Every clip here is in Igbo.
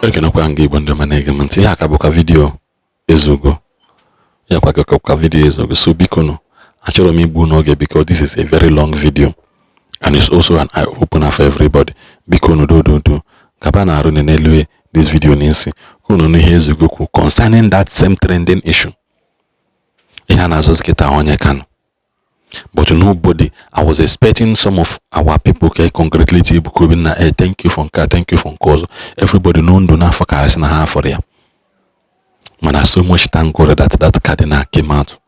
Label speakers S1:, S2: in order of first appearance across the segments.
S1: Ekenekwa m gị, Igbo ndị ọma na-ege m ntị. Ihe a ka bụkwa video Ezugo ya kwa ka video Ezugo. So biko nụ, achọrọ m igbu n'oge because this is a very long video and it's also an eye opener for everybody. Biko nụ, dododo gaba na arụ n'elu this video n'isi ka unu nụ ihe Ezugo kwu concerning that same trending issue, ihe a na-azụzi kịta onye Kano. But nobody, I was expecting some of our people ka congratulate Ebuka Obi na thank you for nke a, thank you for nke ọzọ. Everybody no ndụ n'afọ ka ha sị na ha afọrọ ya, mana so much thank God that that cardinal came out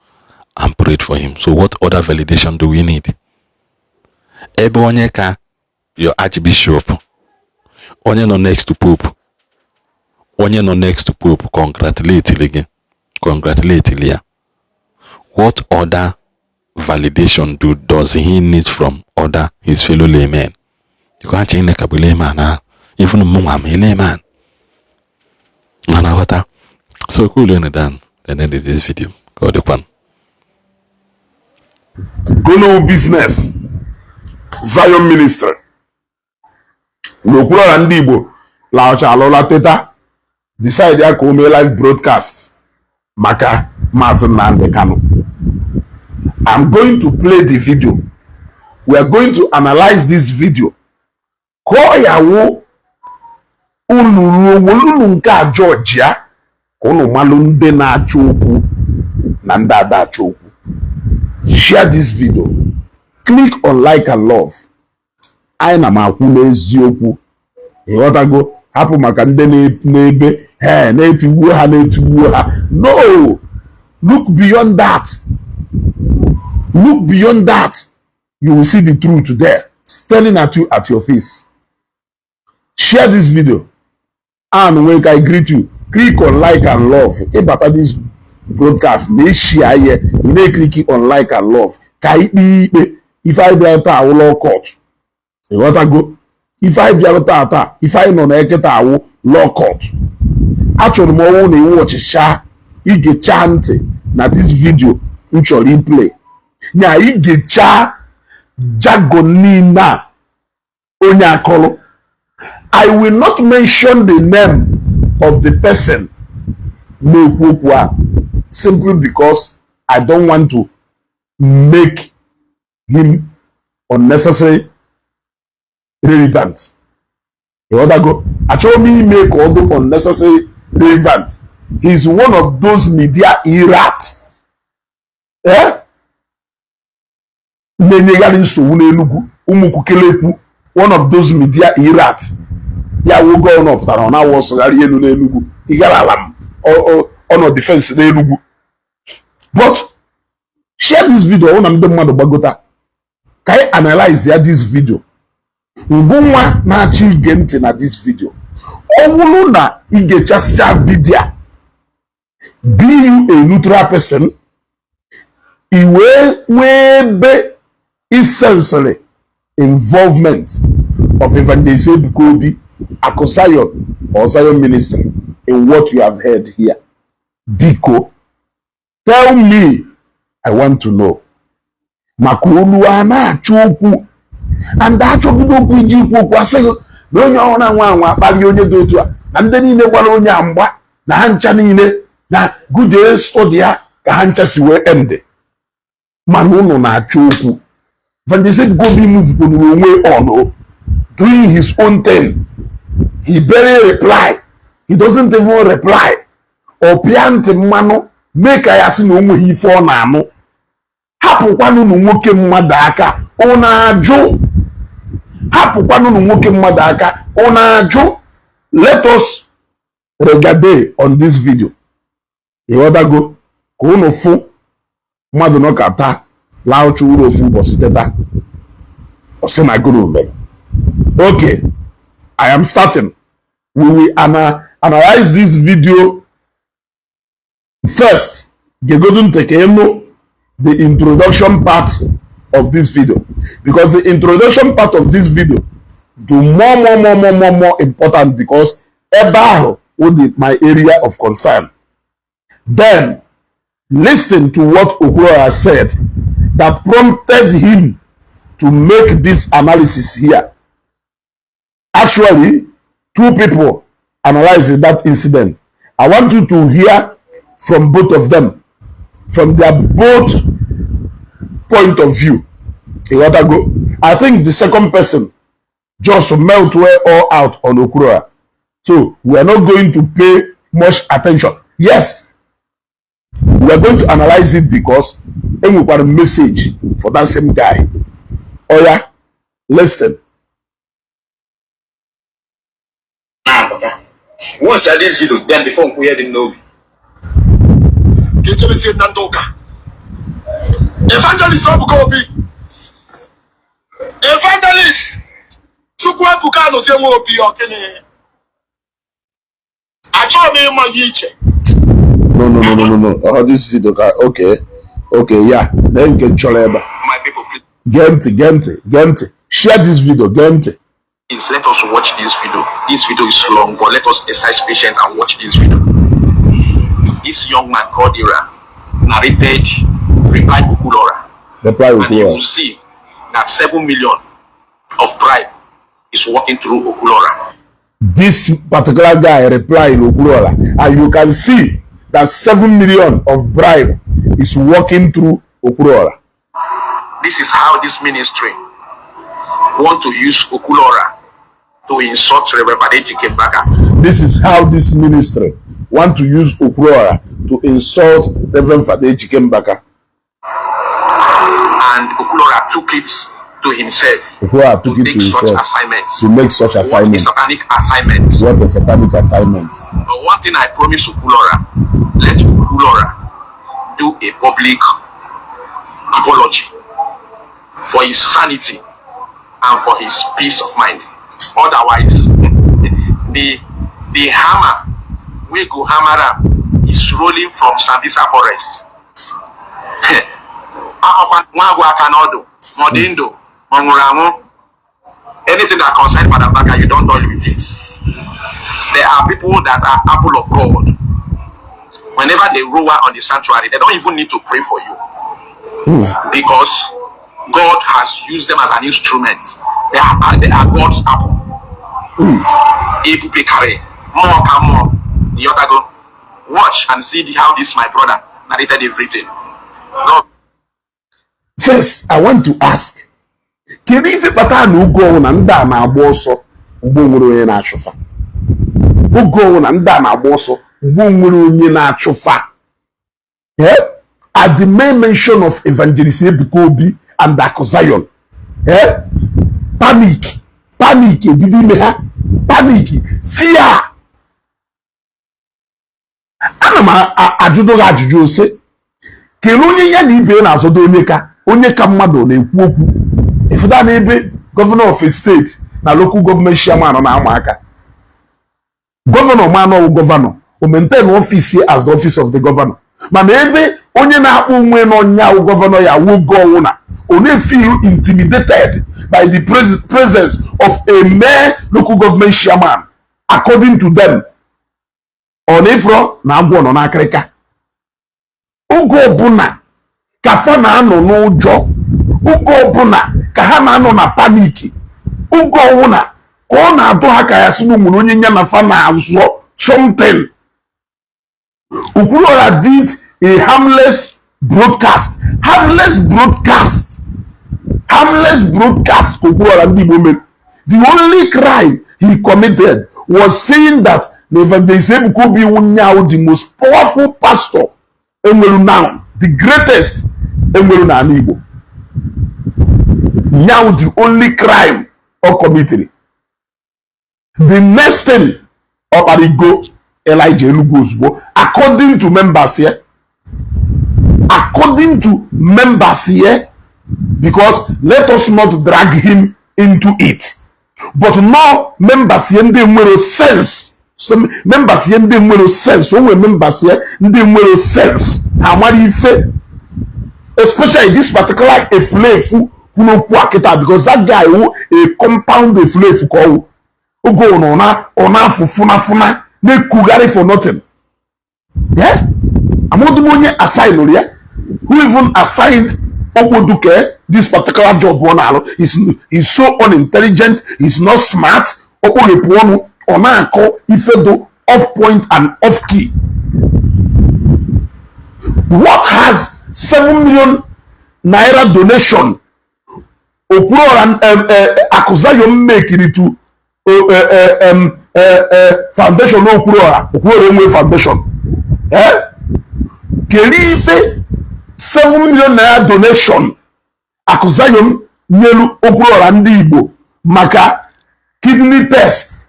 S1: and prayed for him. So what other validation do we need? Ebe onye ka your archbishop, onye nọ next to Pope, onye nọ next to Pope congratulate gị, congratulate ya, what other validation does he need from other his fellow laymen? Because Chineke bụ layman na even mụnwa ma layman mana ghọta. So cool down, then end this video ka ọ dịkwanụ.
S2: Gono Business Zion Ministry n'okpuru ọha ndị Igbo laọcha alụla teta decide ya ka o mee live broadcast maka Maazị Nnamdi Kanu. I'm going to play the video. We are going to analyze this video ka ọ ya wụ unu ruo wolunu nke a jọji ya ka unu malụ ndị na-achọ okwu na ndị ada achọ okwu. Share this video, click on like and love. Anyị na m akwụ n'eziokwu, ịghọtago? Hapụ maka ndị n'ebe he na-etigbuo ha, na-etigbuo ha. No, look beyond that, look beyond that. You will see the truth there staring at you at your face. Share this video and when I greet you, click on like and love. Ịbata this broadcast na-eshia ihe, ị na-eclick on like and love ka ikpe ikpe. Ife anyị bịara taa awụ law court, ịghọtago? Ife anyị bịara taa taa, ife anyị nọ na eketa awụ law court. Achọrọ m ọnwụ na iwu ọchịcha igechaa ntị na this video m chọrọ iplay nya, igechaa jargon niile a onye akọrọ. I will not mention the name of the person na-ekwu okwu a simply because I don't want to make him unnecessary relevant. Ịghọtago? Achọghị m ime ka ọ dị unnecessary relevant. He is one of those media rat na-enyegharị nsogbu n'Enugu ụmụkwukelekwu, one of those media rat ya wogo ọ nọpụtara ọ na-awụ ọsọgharị elu n'Enugu ịgara ala m ọ nọ defense n'Enugu. But share this video, ọ na ndị mmadụ gbagota ka anyị analyze ya this video. Ngụ nwa na-achọ ige ntị na this video, ọ bụrụ na igechasịcha video a, be you a neutral person, i wee nwee ebe essentially involvement of Evangelist Ebuka Obi, Akụ Zion or Zion Ministry in what you have heard here, biko tell me. I want to know maka olu a na-achọ okwu and achọgide okwu iji ikwu okwu asịghị na onye ọhụrụ anwa anwa akparị onye dị otu a na ndị niile gbara onye a mgba na ha ncha niile na gujee study ya ka ha ncha si wee end. Mana ụnụ na-achọ okwu. Evangelist Ebuka Obi move kwuru onwe on doing his own thing. He barely reply, he doesn't even reply. Ọ pịa ntị mmanụ mee ka ya sị na o nweghị ife ọ na-anụ. Hapụkwanụ ụnụ nwoke mmadụ aka, ọ na-ajụ. Hapụkwanụ ụnụ nwoke mmadụ aka, ọ na-ajụ. Let us regade on this video, ịghọtago? Ka ụnụ fụ mmadụ nọkata laucha ụlọ ofu ụbọchị teta, ọ sị na gụrụ mere. Okay, I am starting. We will analyze this video first. Gegodu ntị ka ịnụ the introduction part of this video, because the introduction part of this video do more more more more more more important, because ebe ahụ wụ the my area of concern. Then listen to what Okwuluora said that prompted him to make this analysis here. Actually, two people Analyze that incident. I want you to hear from both of them, from their both point of view. Ịghọtago? I think the second person just melt well all out on Okwuluora, so we are not going to pay much attention. Yes, we are going to analyze it because enwekwara message for that same guy. Oya, listen.
S3: Na-apụta. Watch this video, then before m kwuo ihe dị m n'obi.
S4: Ka echebezie na ndị ụka Evangelist Ebuka Obi, Evangelist Chukwuebuka Anọzie nwa Obi ọkịnị, achọghị m ịma gị iche.
S2: No. Oh, this video ka okay, yeah, na nke m chọrọ ebe a.
S3: My people, please.
S2: Gee ntị, gee ntị, gee ntị. Share this video. Gee ntị.
S3: Let us watch this video. This video is long, but let us exercise patience and watch this video. This young man called Ira narrated, replied Okwuluora,
S2: Reply
S3: and you
S2: Okwuluora.
S3: Will see that 7 million of bribe is working through Okwuluora.
S2: This particular guy replying Okwuluora, and you can see that 7 million of bribe is working through Okwuluora.
S3: This is how this ministry want to use Okwuluora to insult Reverend Ejike Mbaka.
S2: This is how this ministry want to use Okwuluora to insult Reverend Father Ejike Mbaka.
S3: And Okwuluora took it to himself
S2: Okwuluora took
S3: to
S2: it
S3: take
S2: to
S3: such
S2: himself
S3: assignments.
S2: To make such
S3: What a
S2: assignment.
S3: Satanic assignment.
S2: What a satanic assignment.
S3: But one thing I promise Okwuluora, let Okwuluora do a public apology for his sanity and for his peace of mind. Otherwise, the hammer wey go hammer am is rolling from Sambisa Forest. Ọkwa nwa agwọ aka n'ọdụ, ma ọ dị ndụ, ma ọ nwụrụ anwụ. Anything that concern Father Mbaka, you don't toy with it. There are people that are apple of God. Whenever they roar on the sanctuary, they don't even need to pray for you because God has used them as an instrument. They are God's apple. Ebube kare, more ka more. The other go watch and see how this my brother narrated everything. God
S2: First, I want to ask, kedu ife kpatara na oge ọnwụ na ndị a na-agba ọsọ mgbe onwere onye na-achụfa? Oge ọnwụ na ndị a na-agba ọsọ mgbe onwere onye na-achụfa. Eh? At the main mention of Evangelist Ebuka Obi and Akụ Zion, eh? Panic, panic ebido ime ha, panic, fear. Ana m ajụdo gị ajụjụ ose, kelee onye ya na ibe ya na-azọdo onye ka mmadụ na-ekwu okwu ịfụta n'ebe governor of a state na local government chairman na-ama aka. Governor manọwụ governor o maintain office as the office of the governor, mana ebe onye na-akpọ onwe n'ọnya governor ya wogo ọnwụ na ọ na-feel intimidated by the presence of a mere local government chairman, according to them. Ọ na-efro na agwọ nọ n'akịrịka. Oge ọbụla ka fa na-anọ n'ụjọ, oge ọbụla ka ha na-anọ na panic, oge ọbụla ka ọ na-atụ ha ka ya sị na nwere onye ya na fa na-azọ something. Okwuluora did a harmless broadcast, harmless broadcast, harmless broadcast ka Okwuluora ndị Igbo mere. The only crime he committed was saying that na Evangelist Ebuka Obi Nyawu, the most powerful pastor enwere now, the greatest enwere n'ala Igbo. Nyawu, the only crime ọ committed. The next thing, ọ kpara igo Elijah Enugu ozugbo, according to members here, according to members here, because let us not drag him into it, but no members here ndị nwere sense. Some members here ndị nwere sense, o nwere members here ndị nwere sense, ha mara ife, especially this particular efulefu kwuru okwu a kịta, because that guy wụ a compound efulefu ka ọwụ. Oge ọ na ọ na-afụ funa na-ekugharị for nothing. Yeah? Amaghị m onye assigned ya, who even assigned Ogboduke this particular job ọ na-alụ. He's so unintelligent, he's not smart. Okpoghepụ ọnụ. Ọ na-akọ ifedo off point and off key. What has ₦7 million donation Okwuluora Akụ Zion mekiri to foundation Okwuluora? Okwuluora enwe foundation, eh? Kedu ife ₦7 million donation Akụ Zion nyelu Okwuluora ndị Igbo maka kidney test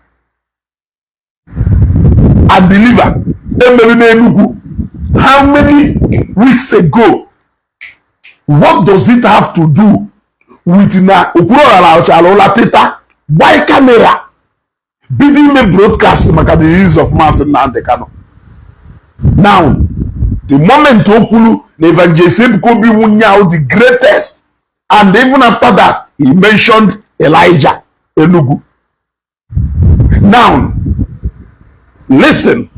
S2: and liver emere n'Enugu how many weeks ago? What does it have to do with na Okwuluora rahụchara ụla, teta, gbaa camera, bido ime broadcast maka the release of Maazị Nnamdi Kanu? Now, the moment o kwuru na Evangelist Ebuka Obi Wunyahu the greatest, and even after that he mentioned Elijah Enugu. Now listen,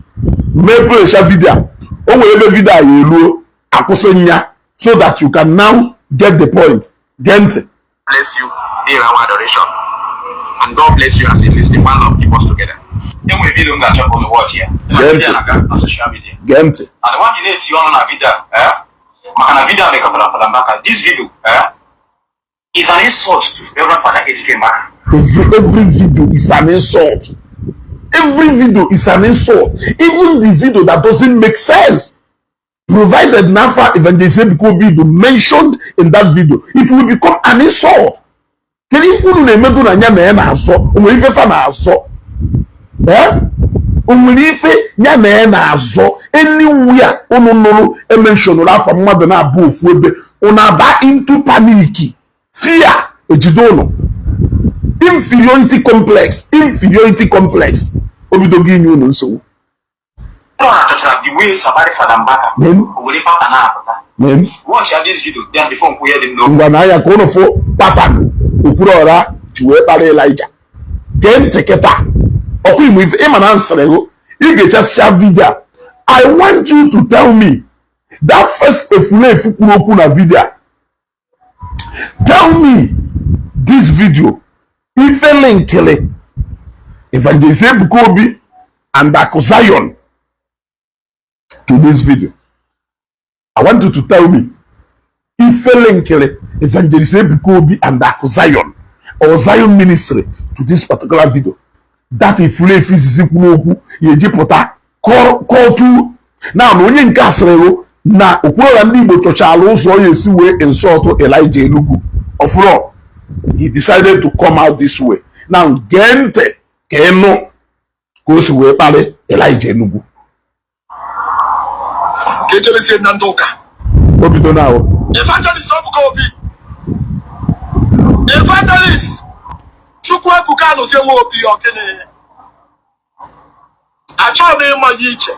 S2: mepụcha video o nwere ebe video a ya eruo, akwụsị nya so that you can now get the point. Gee ntị.
S3: Bless you in our adoration. And God bless you as you listen. One love, keep us together.
S5: Enwere video m ga-achọ ka unu watch ya.
S2: Gee ntị.
S5: Video na-aga na social media.
S2: Gee ntị.
S5: And nwa gị na-etinye ọnụ na video a, eh? Maka na video a mekọtara Fada Mbaka. This video, eh, is an insult to Reverend Father Ejike Mbaka.
S2: Every video is an insult. Every video is an insult, even the video that doesn't make sense. Provided na afa Evangelist Ebuka Obi do mentioned in that video, it will become an insult. Kedu ife unu na-emedu na ya na ya na-azọ? O nwere ife fa na-azọ, eh? O nwere ife ya na ya na-azọ? Anywhere unu nụrụ ementionụrụ afa mmadụ na-abụ ofu ebe, unu aba into panic, fear ejide unu, inferiority complex, inferiority complex obidogo inye unu nsogbu.
S5: Ọ na-achọchara the way Sabari Fada Mbaka
S2: N'elu.
S5: o were pata na-apụta.
S2: N'elu.
S5: Watch ya this video then before nkwụ ya dị m n'obi.
S2: Ngwa na anya ka unu fụ pattern Okwuluora ji wee kpara Elijah. Gee ntị kịta. Ọkwa imo ife ịma na nsịrị gụ ị ga-echasịcha video a. I want you to tell me that first efulefu kwuru okwu na video a. Tell me this video, ife linkili Evangelist Ebuka Obi and Aku Zion to this video. I want you to tell me ife linkili Evangelist Ebuka Obi and Aku Zion or Zion Ministry to this particular video. That efulefu izizi kwuru okwu ya ejipụta kọtụ na na onye nke asịrị na Okwuluora ndị Igbo chọchala ụzọ ya esi wee insult Elijah Enugu ọfụrọ, he decided to come out this way. Now gee ntị ka ị nụ ka o si wee kparị Elijah Enugu.
S4: Ka ejebezie na ndị ụka.
S2: O bido na ahụ.
S4: Evangelist Ebuka Obi, Evangelist Chukwuebuka Anọzie nwa Obi, ọgịnị? Achọghị m ịma ya iche.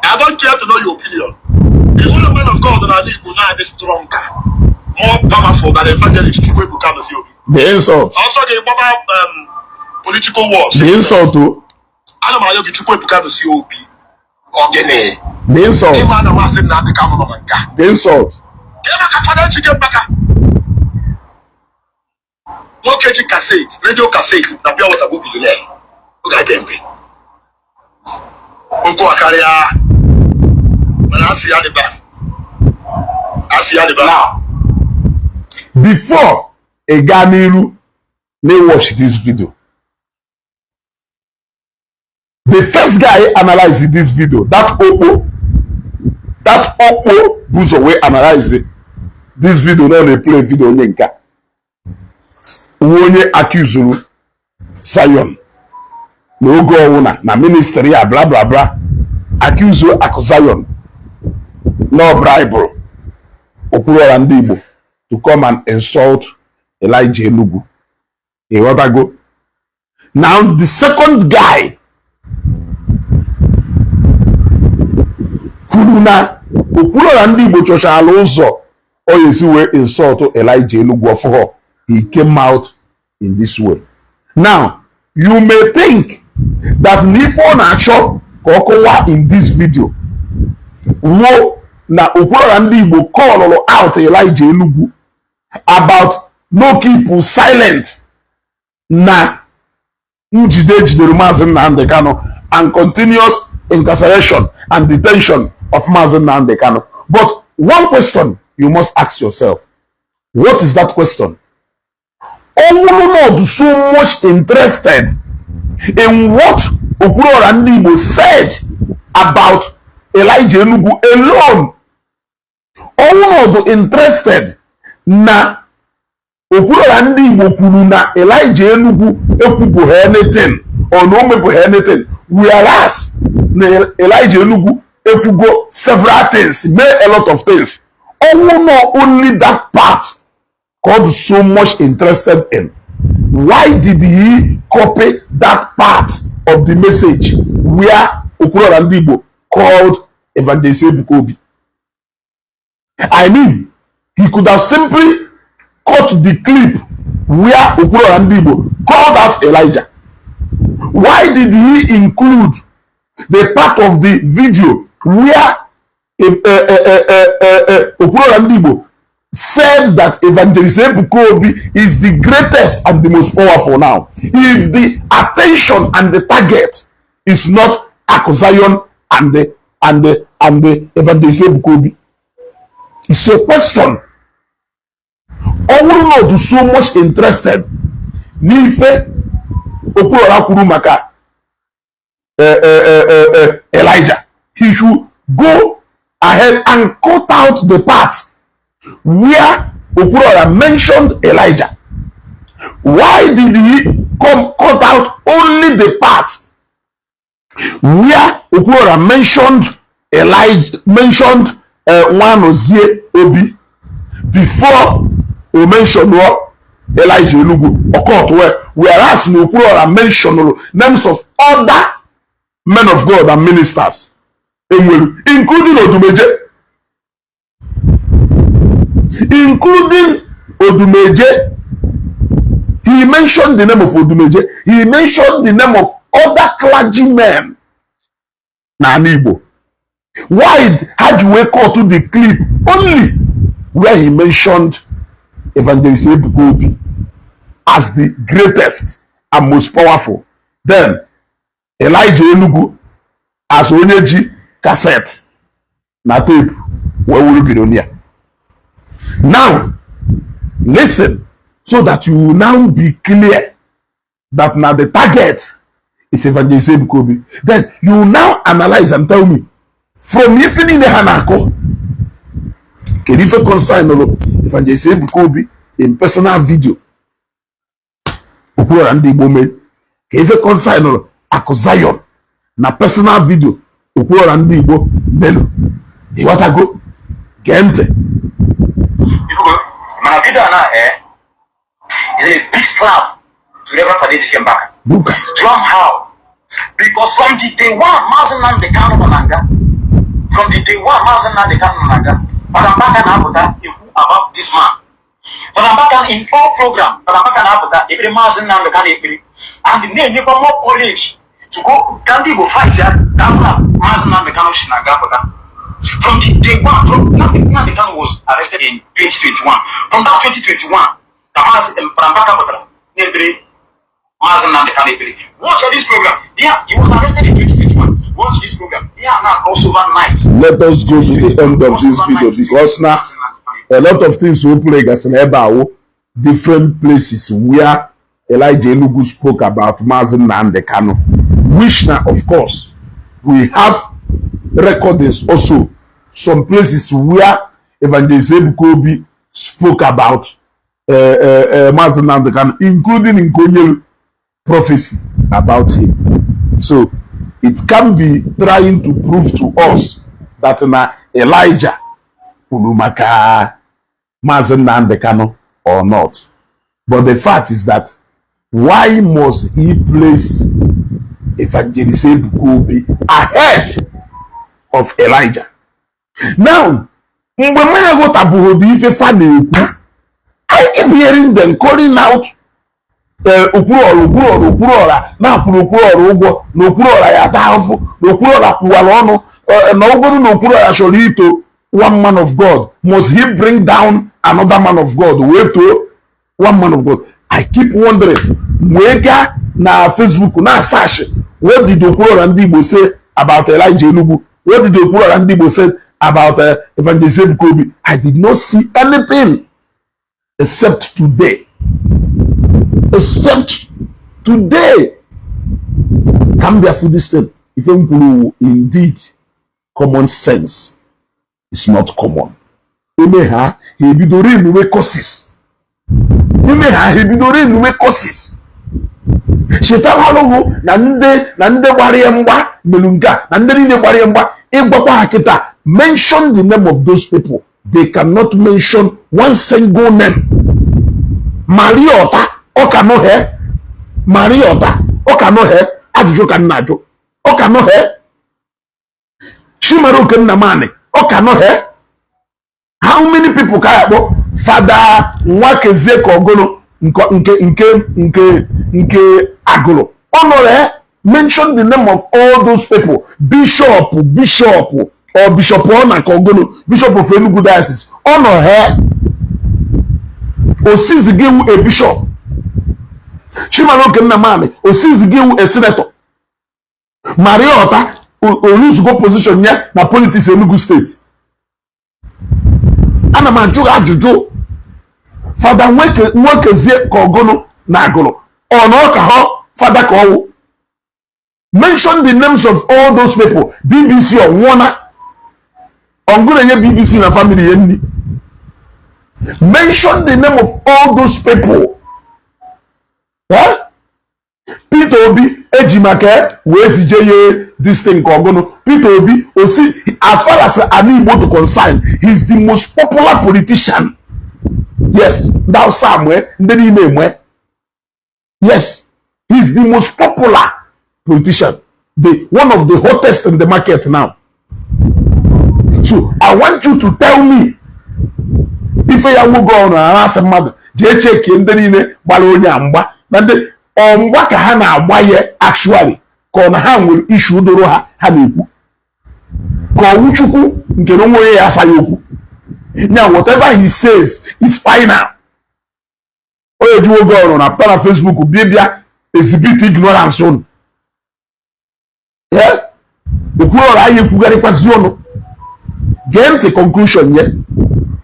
S4: I don't care to know your opinion. The only man of God n'ala Igbo na-adị stronger, more powerful than Evangelist Chukwuebuka Anọzie Obi.
S2: The insult.
S4: Ọsọ ga-egbaba political wars.
S2: The insult o.
S4: Ana m arịọ gị, Chukwuebuka Anọzie Obi, ọgịnị?
S2: The insult.
S4: Ịma na Maazị Nnamdị Kanụ nọ na nga.
S2: The insult.
S4: Kee maka Fada Ejike Mbaka, nwoke ji cassette, radio cassette na pure water bụ billionaire oge abịa mgbe okwu akarịa, mana asị ya dịba, asị ya dịba.
S5: Now
S2: Before ị gaa n'iru na watch this video, the first guy analyze this video, that okpo, that okpo bụ ụzọ wee analyze this video na ọ na-eplay video onye nke a nwe onye accusuru Zion n'oge ọwụna na ministry ya, bla bla bla, accuse Akụ Zion na bribe Okwuluora ndị Igbo to come and insult Elijah Enugu. Ịghọtago? Now the second guy kwuru na Okwuluora ndị Igbo chọchara ụzọ ọ esi wee insult Elijah Enugu ọfụghọ, he came out in this way. Now you may think that na ife ọ na-achọ ka ọ kọwaa in this video wuo na Okwuluora ndị Igbo callụrụ out Elijah Enugu about no keep silent na Njide ejidere Maazị Nnamdi Kanu and continuous incarceration and detention of Maazị Nnamdi Kanu. But one question you must ask yourself: what is that question? Ọ bụrụ not so much interested in what Okwuluora Ndị Igbo said about Elijah Enugu alone, ọ bụrụ interested na Okwuluora Ndị Igbo kwuru na Elijah Enugu ekwupụghị anything or na o mepụghị anything, whereas na Elijah Enugu ekwugo several things, made a lot of things, ọnwụ not only that part God so much interested in, why did he copy that part of the message where Okwuluora Ndị Igbo called Evangelist Ebuka Obi? I mean, he could have simply cut the clip where Okwuluora Ndị Igbo called out Elijah. Why did he include the part of the video where Okwuluora Ndị Igbo said that Evangelist Ebuka Obi is the greatest and the most powerful now, if the attention and the target is not Aku Zion and the Evangelist Ebuka Obi? It's a question. Ọ bụrụ na ọ dị so much interested n'ife Okwuluora kwuru maka Elijah, he should go ahead and cut out the part where Okwuluora mentioned Elijah. Why did he come cut out only the part where Okwuluora mentioned Elijah, mentioned Nwanozie Obi before o mention Elijah Enugu occult well, whereas na Okwuluora mention names of other men of God and ministers enwere, including Odumeje, including Odumeje? He mentioned the name of Odumeje. He mentioned the name of other clergymen n'ala Igbo. Why ha ji wee cut the clip only where he mentioned Evangelist Ebuka Obi as the greatest and most powerful, then Elijah Enugu as onye ji cassette na tape wee wuru billionaire? Now listen, so that you will now be clear that na the target is Evangelist Ebuka Obi. Then you will now analyze and tell me, from ife niile ha na-akọ, kedu ife concern Evangelist Ebuka Obi in personal video Okwuluora Ndị Igbo mee, ka ife concern Akụ Zion na personal video Okwuluora Ndị Igbo melu? Ịghọtago? Gee ntị.
S5: Ifugo, mana video a na is a big slap to Reverend Father Ejike Mbaka.
S2: Look at.
S5: From how? Because from the day one, Maazị Nnamdi Kanu nọ na nga. From the day one, Maazị Nnamdi Kanu nọ na nga. Father Mbaka na-apụta ekwu about this man. Father Mbaka in all program, Father Mbaka na-apụta ekpere Maazị Nnamdi Kanu ekpere. And na-enyekwa more courage to go ka ndị Igbo fight ya ka afọ na Maazị Nnamdi Kanu si na nga pụta. From the day one, from Nnamdi Kanu was arrested in 2021. From that 2021, ka Maazị Father Mbaka pụtara na-ekpere Maazị Nnamdi Kanu ekpere. Watch this program. Yeah, he was arrested in 2021. Watch this program. Yeah, now crossover night.
S2: Let us go to the end of this video, because now a lot of things will play gasịrị ebe awụ different places where Elijah Enugu spoke about Maazị Nnamdi Kanu, which now, of course, we have recordings also, some places where Evangelist Ebuka Obi spoke about Maazị Nnamdi Kanu, including Nkonyelu prophecy about him. So it can be trying to prove to us that na Elijah kwuru maka Maazị Nnamdi Kanu or not. But the fact is that, why must he place Evangelist Ebuka Obi ahead of Elijah? Now, mgbe m aghọtabụghị ife fa na-ekwu, I keep hearing them calling out Okwuluọra, Okwuluọra, Okwuluọra, na-akwụrụ Okwuluọra ụgwọ, na Okwuluọra ya ata ahụhụ, na Okwuluọra kwụwara ọnụ, na ọgwụrụ na Okwuluọra chọrọ ito one man of God, must he bring down another man of God wee too one man of God? I keep wondering, wee gaa na Facebook na search, "What did Okwuluora Ndị Igbo say about Elijah Enugu? What did Okwuluora Ndị Igbo say about Evangelist Ebuka Obi?" I did not see anything except today, except today ka m bịa fụ this thing. Ife m kwuru, indeed, common sense is not common. Eme ha ebidoro emume curses, ime ha ebidoro emume curses. Chetakwalụgụ na ndị gbara ya mgba melu nke a, na ndị niile gbara ya mgba, ịgbakwa ha kịta, "Mention the name of those people," they cannot mention one single name. Maria Ọta ọka nọhe, Maria Ọta ọka nọhe, ajụjụ ka m na-ajụ, ọka nọhe. Chimere Okennamani ọka nọhe. How many people ka ya akpọ Fada Nwakezie ka ọgụnụ nke agụrụ ọ nọrọ ya? Mention the name of all those people. Bishop or bishop ọ na ka ọgụnụ, Bishop of Enugu Diocese, ọ nọ he osiziga iwu a bishop. Chimere Okennamani osiziga iwu a senator. Maria Ọta oluzugo position ya na politics Enugu Steeti. Ana m ajụ ajụjụ, Fada Nwokezie ka ọgụnụ na agụrụ ọ na ọ ka họ fada ka ọwụ? Mention the names of all those people. BBC ọnwụọna ọngụ na-enye BBC na family ya nni. Mention the name of all those people. Eh? Peter Obi eji maka wee zije ya this thing ka ọgụnụ. Peter Obi osi, as far as ana Igbo to concern, he is the most popular politician. Yes, ndị Hausa amue, ndị niile emue. Yes, he is the most popular politician, the one of the hottest in the market now. So I want you to tell me, ife ya nwoke ọ na asị mmadụ jee chekie ndị niile gbara onye a mgba na ndị ọmgba ka ha na-agba ya actually, ka ọ na ha nwere issue doro ha, ha na-ekwu ka ọwụ Chukwu nke na onwe ya asaghị okwu nya. Whatever he says is final. Onye ji nwoke ọrụ na pụta na Facebook bịa bịa exhibit ignorance unu. Okwuruọra anyị ekwugharịkwazi ọnụ. Gee ntị conclusion ye.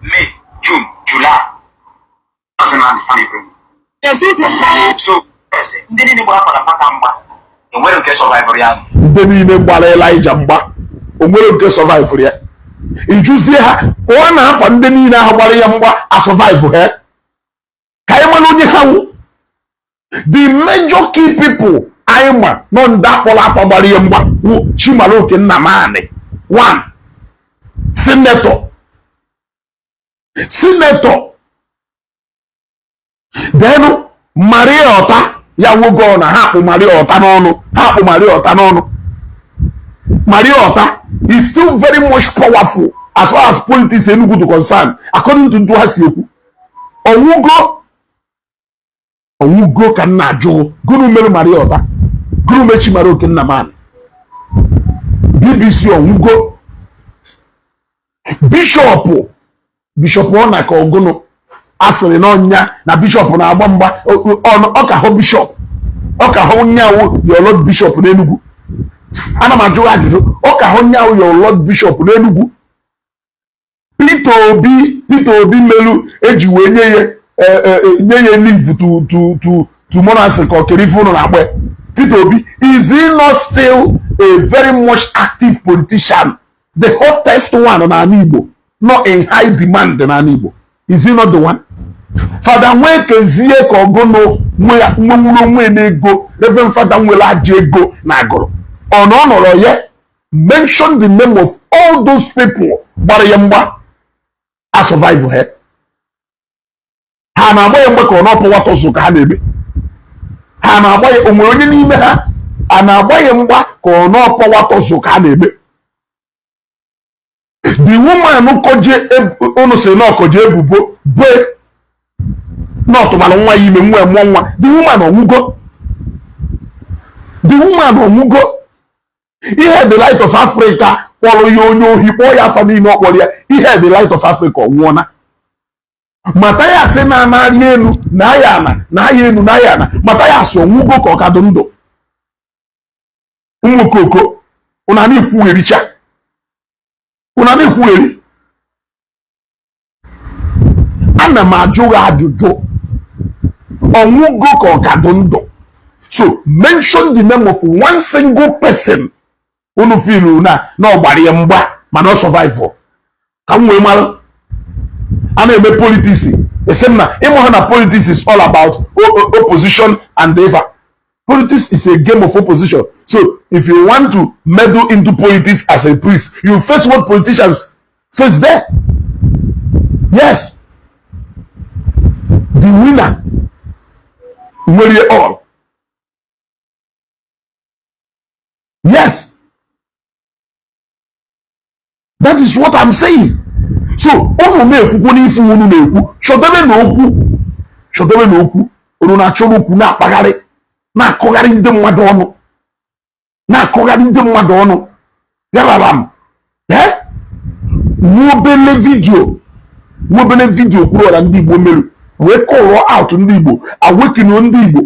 S5: May, June, July. Maazị Nnamdi Kanu Ibrahim. So, ese, ndị niile gbara Fada Mbaka mgba, enwere nke survivor ya.
S2: Ndị niile gbara Elijah mgba, o nwere nke survive ya? Ijuzie ha pụọ na afọ ndị niile ahụ gbara ya mgba a survive ha, ka anyị mara onye ha wụ. The major key people anyị ma nọ, ndị akpọrọ afọ gbara ya mgba wụ Chimaroke Nnamani, one senator, then Maria Ọta ya nwoke na ha akpụ Maria Ọta n'ọnụ, ha akpụ Maria Ọta n'ọnụ. Maria Ọta is still very much powerful as far as politics Enugu to concern, according to ntu ha si ekwu. Ọnwụgo, ọnwụgo ka m na-ajụ, gụnụ mere Maria Ọta? Gụnụ mechi Chimaroke Nnamani? BBC ọnwụgo? Bishọp ọ na ka ọgụnụ asịrị na ọnya na bishọp na-agba mgba, ọ ka hụ bishọp, ọ ka hụ nyawu your lord bishọp n'Enugu. Ana m ajụ ajụjụ, ọ ka hụ nyawu your lord bishọp n'Enugu? Peter Obi melu eji wee nye ya leave to monastery ka ọkere ife ụnụ na-akpọ ya. Peter Obi, is he not still a very much active politician, the hottest one n'ala Igbo, not in high demand n'ala Igbo? Is he not the one? Fada Nwekezie ka ọgụnụ nwenwuru onwe n'ego, Reverend Fada nwere ajọ ego na agụrụ ọ na ọ nọrọ ya. Mention the name of all those people gbara ya mgba a survive ha. Ha na-agba ya mgba ka ọ na ọpụwa ka ha na-eme, ha na-agba ya, o nwere onye n'ime ha a na-agba ya mgba ka ọ na ọpọwa tọsụ ka ha na-eme? The woman koje unu si na ọkọje ebubo be na ọtụmara nwa ya ime, nwa ya mụọ nwa. The woman ọnwụgo, the woman ọnwụgo. Ihe the Light of Africa kpọrọ ya onye ohi, kpọọ ya afa niile ọ kpọrọ ya, ihe the Light of Africa ọnwụọna. Mathias na-anarị elu na aya ana na aya elu na aya ana. Mathias onwugo ka ọ ka dị ndụ? Ụmụ okoko, ụna na-ekwughericha, ụna na-ekwugheri. Ana m ajụ gị ajụjụ, ọnwụgo ka ọ ka dị ndụ? So mention the name of one single person unu feel na ọ gbara ya mgba mana ọ survive, ka m wee mara. A na-eme politics, esi m na ịmụ ha na politics is all about opposition and ever. Politics is a game of opposition. So if you want to meddle into politics as a priest, you face what politicians face there. Yes, the winner nwere all. Yes, that is what I'm saying. So unu na-ekwukwu n'ife unu na-ekwu, chọdebe na okwu, chọdebe na okwu unu na-achọrọ okwu, na-akpagharị, na-akọgharị ndị mmadụ ọnụ, na-akọgharị ndị mmadụ ọnụ yarara m. Eh, nwa obele video, nwa obele video kwuru ọra ndị Igbo merụ wee call out ndị Igbo, awakening ndị Igbo.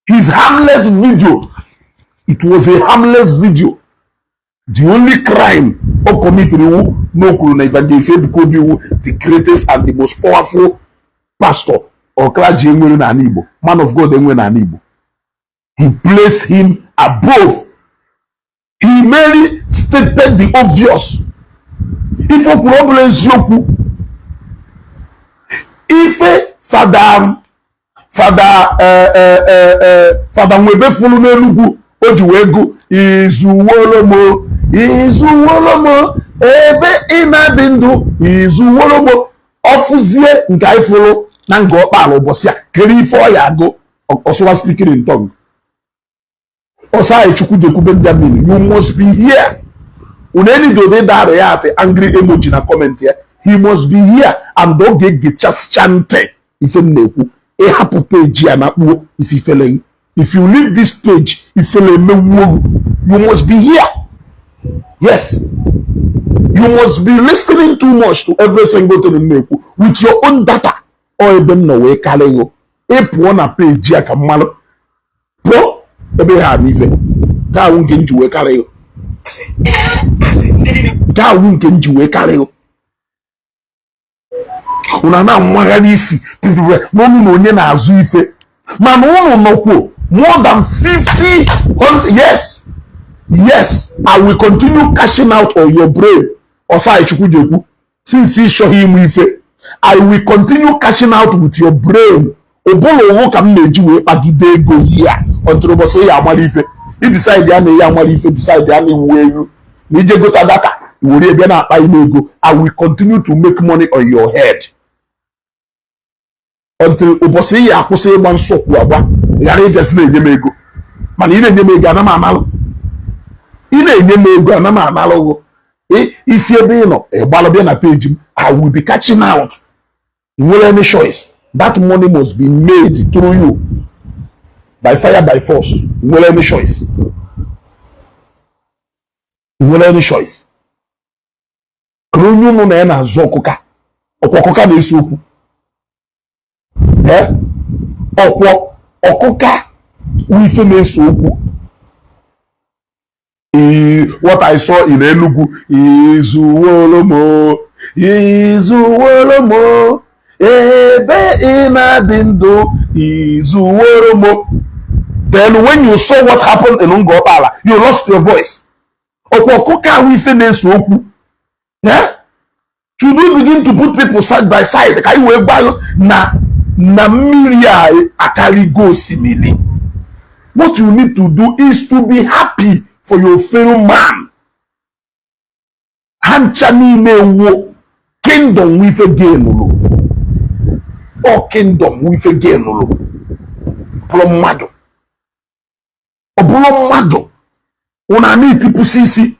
S2: His harmless video, it was a harmless video. The only crime o committed wu na o kwuru na Evangelist Ebuka Obi wu the greatest and the most powerful pastor or clergy enwere n'ala Igbo, man of God enwere n'ala Igbo. He placed him above. He merely stated the obvious. Ife o kwuru ọ bụla eziokwu. Ife Fada Nwebe fụrụ n'Enugwu o ji wee gụ izuwolomo izuwolomo ebe ị na-adị ndụ izuwolomo, ọfụzie nke anyị fụrụ na nga ọkpala ụbọchị a kere ife ọ ya agụ ọsụwa speaking in tongue ọsọ anyị. Chukwu jekwu Benjamin, you must be here. Unu enidode dara ya atị angry emoji na comment ya. He must be here and ọ ga-egechasịcha ntị ife m na-ekwu. Ịhapụ page a na kpuo ife ifele. If you leave this page, ifele emewuo. You must be here. Yes, you must be listening too much to every single thing m na-ekwu with your own data. Ọ ebe m nọ wee karịghị ị pụọ na page a ka mmalụ pụọ ebe ha n'ife nke awụ nke m ji wee karịghị, nke awụ nke m ji wee karịghị. Unu na-amagharị isi n'ọnụ na onye na-azụ ife, mana unu nọkwuo more than 50. Yes, I will continue cashing out on your brain. Ọsai Chukwu jekwu, since ị chọghị ịmụ ife, I will continue cashing out with your brain. Ụbụrụ ụwụ ka m na-eji wee kpagide ego ya until ụbọchị ya amara ife. I decide ya na ya amara ife, decide ya na iwu ewu na ije gota data were bịa na-akpa ime ego. I will continue to make money on your head until ụbọchị ya akwụsị ịgba nsọkwu agba, ghara ịbịazi na-enye m ego. Mana ị na-enye m ego, ana m analụ. Ị na-enye m ego, ana m analụ. Isi ebe ị nọ ịgbalụ bịa na page m, I will be cashing out. Nwere any choice? That money must be made through you by fire, by force. Nwere any choice? Nwere any choice? Kere onye ụnụ na ya na-azụ ọkụka, ọkwa ọkụka na-ese okwu. Ọkwọ ọkụka ife na-ese okwu. What I saw in Enugu, izuwolomo izuwolomo ebe ị na-adị ndụ izuwolomo. Then when you saw what happened in Ngokpala, you lost your voice. Ọkwa ọkụkọ ahụ ife na-ese okwu. Should we begin to put people side by side ka anyị wee gbalụ na mmiri a akarịgo osimiri? What you need to do is to be happy for your fellow man. Ha ncha niile wuo kingdom nwe ife gainụlụ, ọ kingdom nwe ife gainụlụ bụrụ mmadụ, ọ bụrụ mmadụ. Unu a na-etipụsị isi,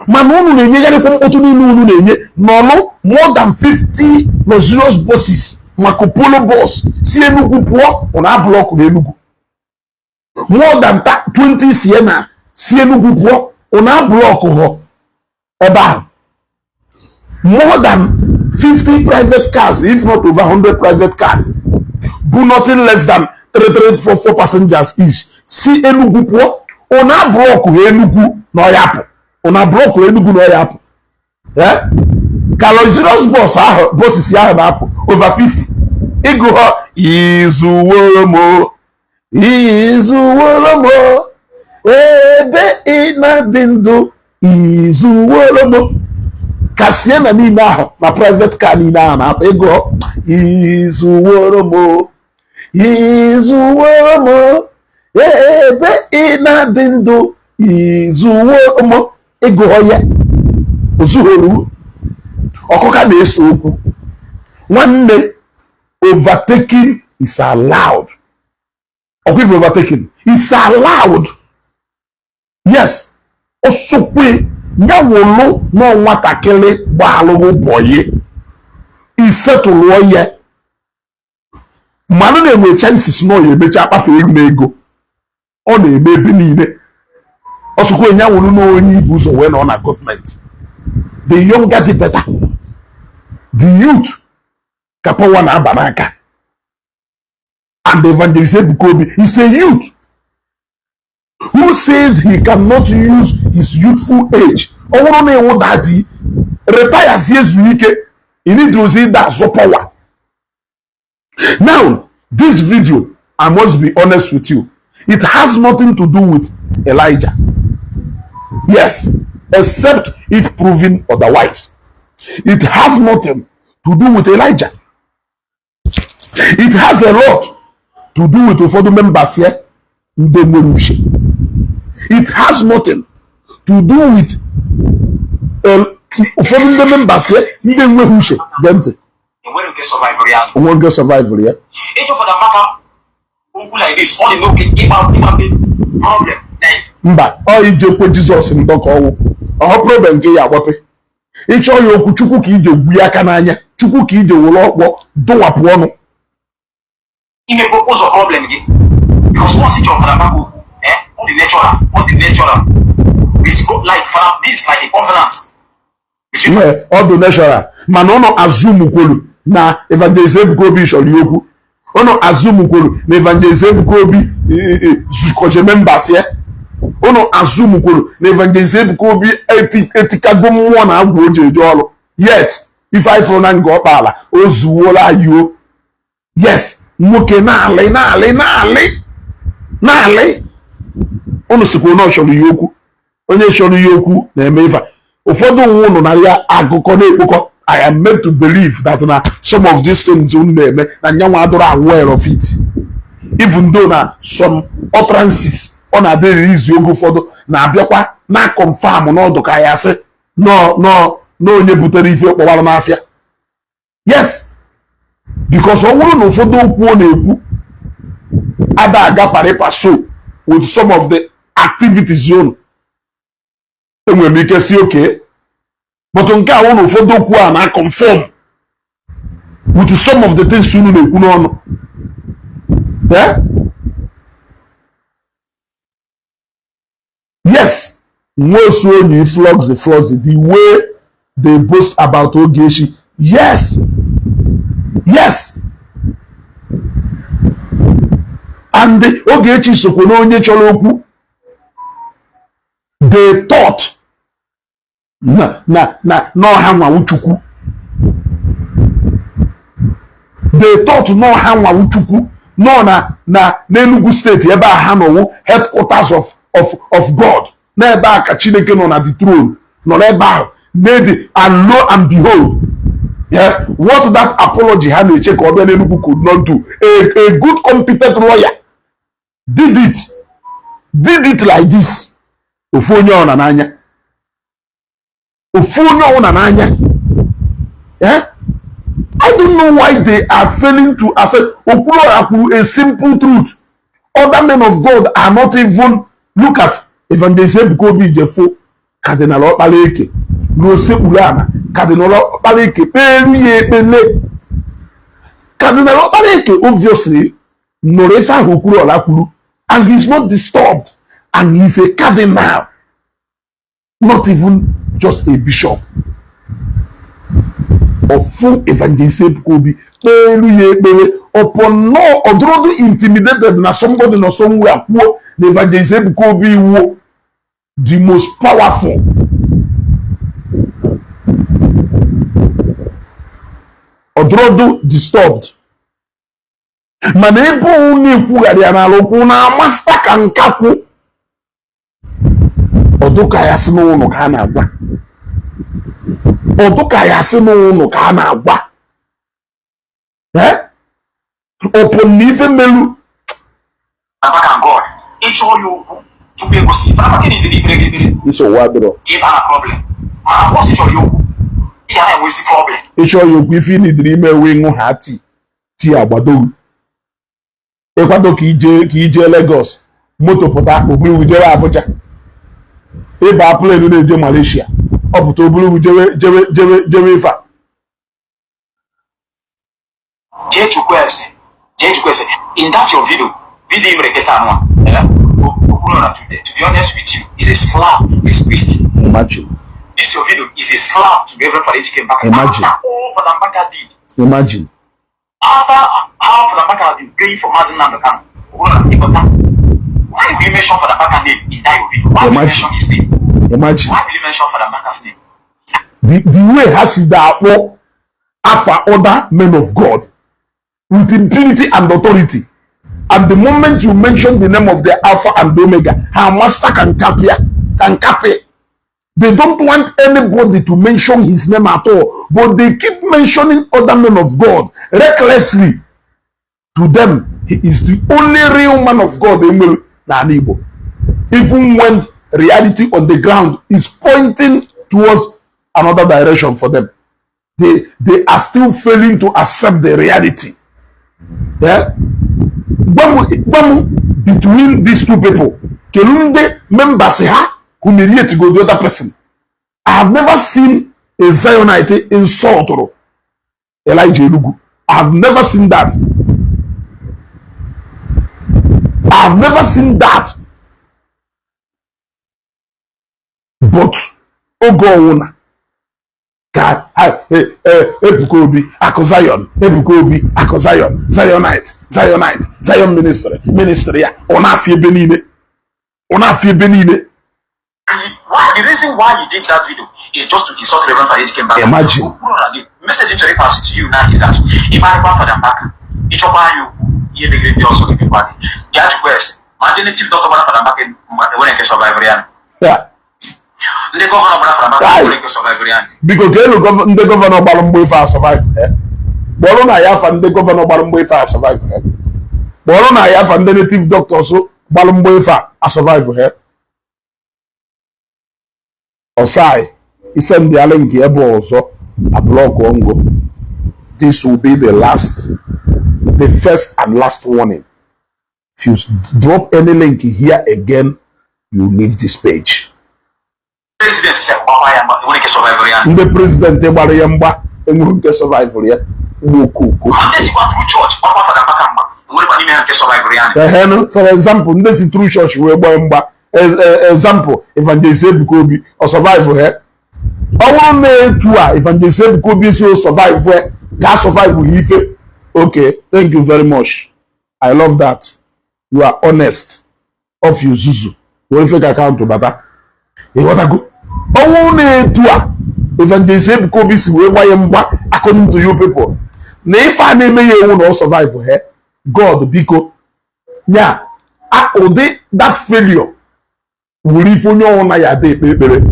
S2: mana unu na-enyegharịkwa mkpọtụ niile unu na-enye n'ọnụ. More than 50 luxurious buses, Marco Polo bus, si Enugu pụọ, unu ablock na Enugu. More than 20 Sienna si Enugu pụọ, unu ablock họ ebe ahụ. More than 50 private cars, if not over 100 private cars, bụ nothing less than 3 3 4 4 passengers each, si Enugu pụọ. Ụna block Enugu na ọya pụ, ụna block Enugu na ọya pụ. Ka luxurious bus ahụ, buses ahụ na-apụ over 50, ịgụ ha izuworo m, izuworo m, ebe ị na-adị ndụ, izuworo m. Ka Sienna niile ahụ na private car niile ahụ na-apụ, ịgụ izuworo m, izuworo m, ebe ị na-adị ndụ, izuworo m, ịgụọ ya ozughoro. Ọkụka na-ese okwu. Nwanne, overtaking is allowed. Ọkwa ife, overtaking is allowed, yes. Osokwe ya wụlụ na nwatakịrị gbaalụghị bọyị, isetụlụọ ya, mmanụ na-enwe chances na ọ ya emecha akpafe ego na ego ọ na-eme ebe niile. Ọsọkwa ya wụrụ na onye ibu ụzọ wee nọ na gọọmenti. The younger the better, the youth ka power na-aba n'aka. And Evangelist Ebuka Obi is a youth who says he cannot use his youthful age. Ọ bụrụ na ịwụ daddy, retire, si ezu ike, ị need ịda azụ power. Now, this video, I must be honest with you, it has nothing to do with Elijah, yes, except if proven otherwise. It has nothing to do with Elijah. It has a lot to do with ụfọdụ members here ndị nwere uche. It has nothing to do with ụfọdụ ndị members here ndị enweghị uche. Gee ntị.
S5: Enwere nke survivor ya.
S2: Onwe nke survival ya.
S5: Ịchọ Fada Mbaka okwu like this, ọ dị n'oke ịgba problem. That is
S2: Mba, ọ ije kwe Jizọs ndọ ka ọnwụ ọhọ problem nke ya agbape. Ịchọ ya okwu, Chukwu ka ije gbuo aka n'anya, Chukwu ka ije were ọkpọ dụwapụ ọnụ.
S5: Imepe ụzọ problem gị, because once ị chọrọ Fada Mbaka okwu, ọ dị natural, ọ dị natural. It's go like Fada, this is like a covenant between
S2: Ee, ọ dị natural, mana ụnụ azụmkwolu na Evangelist Ebuka Obi chọrọ ya okwu. Ụnụ azụmkwolu na Evangelist Ebuka Obi zukọje members ya. Ụnụ azụmkwolu na Evangelist Ebuka Obi etikago mmụọ na agwụ o ji eje ọrụ. Yet ife anyị fụrụ na nga ọkpala o zuwola anyị o. Yes, nwoke na-alị na-alị na-alị na-alị. Ụnụ sikwa na ọ chọrọ ya okwu. Onye chọrọ ya okwu na-eme ife a. Ụfọdụ onwe ụnụ na ya akụkọ na-ekpokọ. I am meant to believe that na some of these things unu na-eme na nyanwa adụrụ aware of it, even though na some utterances ọ na-adịrị izu oge ụfọdụ na-abịakwa na confirm n'ọdụ ka ya sị nọ nọ na onye butere ife kpọwara n'afịa. Yes, because ọ bụrụ na ụfọdụ okwu ọ na-ekwu ada aga pari passu with some of the activities unu, enwere m ike si oke. But nke a wụ na ụfọdụ okwu a na confirm with some of the things unu na-ekwu n'ọnụ. Eh? Yes, Nwosu Onyi flogs the flogs the way they boast about Ogechi. Yes, and Ogechi sokwa na onye chọrọ okwu. They thought na n'ọha nwawu Chukwu. They thought n'ọha nwawu Chukwu nọ na n'Enugu steeti ebe a ha nọwụ headquarters of God, n'ebe a ka Chineke nọ na the throne, nọ n'ebe ahụ n'edi. And lo and behold, yeah, what that apology ha na-eche ka ọ bịa n'Enugu could not do, a good competent lawyer did it like this. Ofu onye ọ na n'anya, ofu onye ọ na n'anya. Yeah? I don't know why they are failing to accept Okwuluora kwuru a simple truth. Other men of God are not even. Look at Evangelist Ebuka Obi Ijefo, Cardinal Okpaleke n'osekpuru ala. Cardinal Okpaleke kpeelu ya ekpele. Cardinal Okpaleke obviously nụrụ ife ahụ Okwuluora kwuru, and he is not disturbed, and he is a cardinal, not even just a bishop. Ọfụ Evangelist Ebuka Obi kpeelu ya ekpere upon no ọdụrọdụ intimidated na somebody nọ somewhere kwuo na Evangelist Ebuka Obi wuo the most powerful. Ọdụrọdụ disturbed, mana ebe ọ na-ekwugharị ya n'ala okwu na-amasịta ka nkakwụ ọdụka ya si n'ụlọ ka a na-agwa, ọdụka ya si n'ụlọ ka a na-agwa ọpụ na ife melu
S5: Mbaka God ịchọ ya okwu tupu egosi ife Mbaka na-edere ikpere gị ekpere
S2: nsogbu adịrọ
S5: ka ị baa na problem, mana bọsị chọrọ ya okwu ị ga na-enwezi problem.
S2: Ịchọ ya okwu, ife ị nidiri ime ewe ịṅụ ha tii tii agbadoghị ịkwado ka ije Lagos, moto pụta oburu jewe Abuja, ịba plane na-eje Malaysia, ọ pụta oburu jewe jewe jewe jewe ife a.
S5: Jee chukwu ese, jee chukwu ese. In that your video i mere kịta anụ a, okwu na to be honest with you is a slap to this Christian.
S2: Imagine.
S5: This your video is a slap to Reverend Father Ejike Mbaka.
S2: Imagine.
S5: After all Father Mbaka did.
S2: Imagine.
S5: After how Father Mbaka has been praying for Mazi Nnamdi Kanu, why will you mention Father Mbaka name in that your video? Why will you mention his name?
S2: Imagine.
S5: Why will you mention Father Mbaka's name?
S2: The way ha si da akpọ afa other men of God with impunity and authority, and the moment you mention the name of the Alpha and Omega, her master can cap ya, can cap it. They don't want anybody to mention his name at all, but they keep mentioning other men of God recklessly. To them, he is the only real man of God in Igbo. Even when reality on the ground is pointing towards another direction for them, they are still failing to accept the reality. Yeah? When between these two people, Kelunde members ha humiliate go the other person. I have never seen a Zionite insult Elijah Enugu. I have never seen that. I have never seen that. But oge ọwụna ka Ebuka Obi akụ Zion, Ebuka Obi akụ Zion, Zionite, Zionite, Zion ministry, ministry ya ọ na-afịa ebe niile, ọ na-afịa ebe niile.
S5: Why, the reason why he did that video is just to insult Reverend Father Ejike Mbaka.
S2: Imagine.
S5: The message I'm passing to you now is that if I go Father Mbaka, ịchọkwa ya okwu ihe megide ndị ọzọ ga-emekwa gị. Ya jụkwa ese ma ndị native doctor gbara Father Mbaka enwere nke survivor ya. Ndị gọvanọ gbara Father Mbaka enwere nke survivor ya.
S2: Biko ka elu ndị gọvanọ gbara mgbe ife a survive. Kpọrọ na ya afa ndị gọvanọ gbara mgbe ife a survive. Kpọrọ na ya afa ndị native doctors gbara mgbe ife a survive. Osai isend link ebe ọzọ a block ngo. This will be the last, the first and last warning. If you drop any link here again, you leave this page. Ndị president gbara ya mgba enweghị nke survive ya. Okoko. For example, ndị si True Church wee gbaa mgba. Example, Evangelist Ebuka Obi ọ survive he. Ọ bụrụ na etu a Evangelist Ebuka Obi si o survive he, ga survive ife. Okay, thank you very much. I love that. You are honest. Of you zuzu. Were fake account bata. Ịghọtago? Ọ bụrụ na etu a Evangelist Ebuka Obi si wee gbanye mgba according to you people, na ife a na-eme ya ewu na ọ survive he, God biko nya ụdị that failure were ife onye ọnwụ na ya ada ekpe ekpere.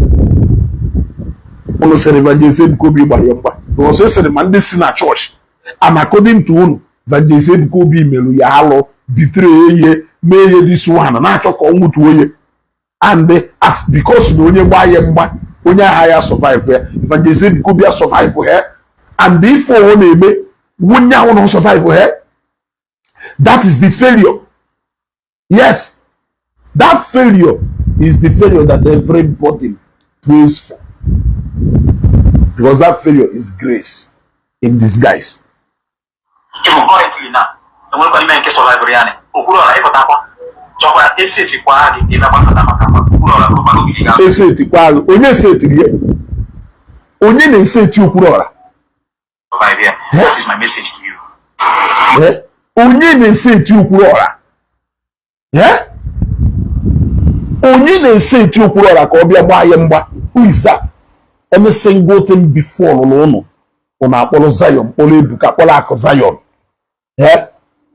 S2: Unu sịrị Evangelist Ebuka Obi gbara ya mgba, ọsọ sịrị ma ndị si na chọọchị, and according to unu Evangelist Ebuka Obi merụ ya alụ, bitere ihe, mee ihe this one na-achọ ka ọ nwụtuo ya, and as because na onye gbaa ya mgba onye agha ya survive ya, Evangelist Ebuka Obi ya survive ya, and ife ọ na-eme nwunye ahụ na survive ya, that is the failure. Yes, that failure is the failure that everybody prays for, because that failure is grace in disguise.
S5: Even currently now, enwerekwa n'ime nke survivor ya
S2: esetikwa agụ onye esetiri ya, onye na-eseti Okwuluọra.
S5: Survive here. That is my message to you.
S2: Eh? Onye na-ese eti Okwuluọra? Eh? Onye na-ese eti Okwuluọra ka ọ bịa gbaa ya mgba? Who is that? Any single thing before n'ụlọ ụnụ akpọrọ Zion, kpọrọ Ebuka, kpọrọ Akụ Zion. Eh?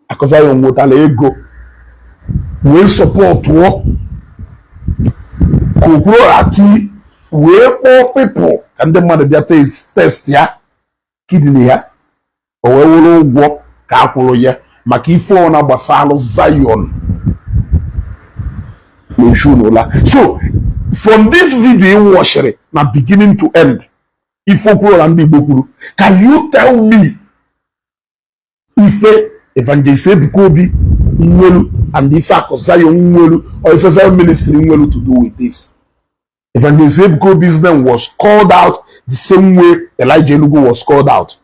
S2: Akụ Zion nwetara ego wee supportụọ ka Okwuluọra tii wee kpọọ people ka ndị mmadụ bịa test ya kidney ya, o wee wụrụ ụgwọ ka a kwụrụ ya maka ife ọ na-gbasalụ Zion na-echu n'ụla. So from this video ị watchịrị na beginning to end, ife Okwuluọra ndị Igbo kwuru, can you tell me ife Evangelist Ebuka Obi nwelu and ife Akụ Zion nwelu or ife Zion Ministry nwelu to do with this? Evangelist Ebuka Obi's name was called out the same way Elijah Enugu was called out,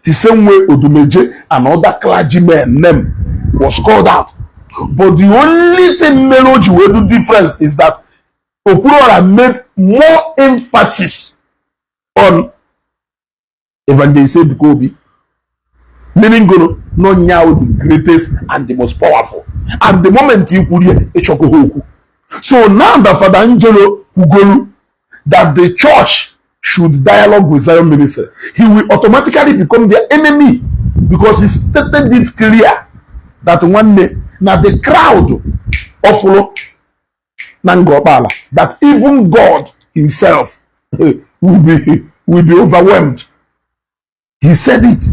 S2: the same way Odumeje and other clergymen name was called out. But the only thing mere o ji wee do difference is that Okwuluọra made more emphasis on Evangelist Ebuka Obi, meaning goro no nyawo the greatest and the most powerful. And the moment i kwuru ya, ịchọkọ ha okwu. So now that Father Angelo kwugolu that the church should dialogue with Zion Ministry, he will automatically become their enemy because he stated it clear that nwanne na the crowd ọfụrụ na Ngọkpala, that even God himself will be overwhelmed. He said it,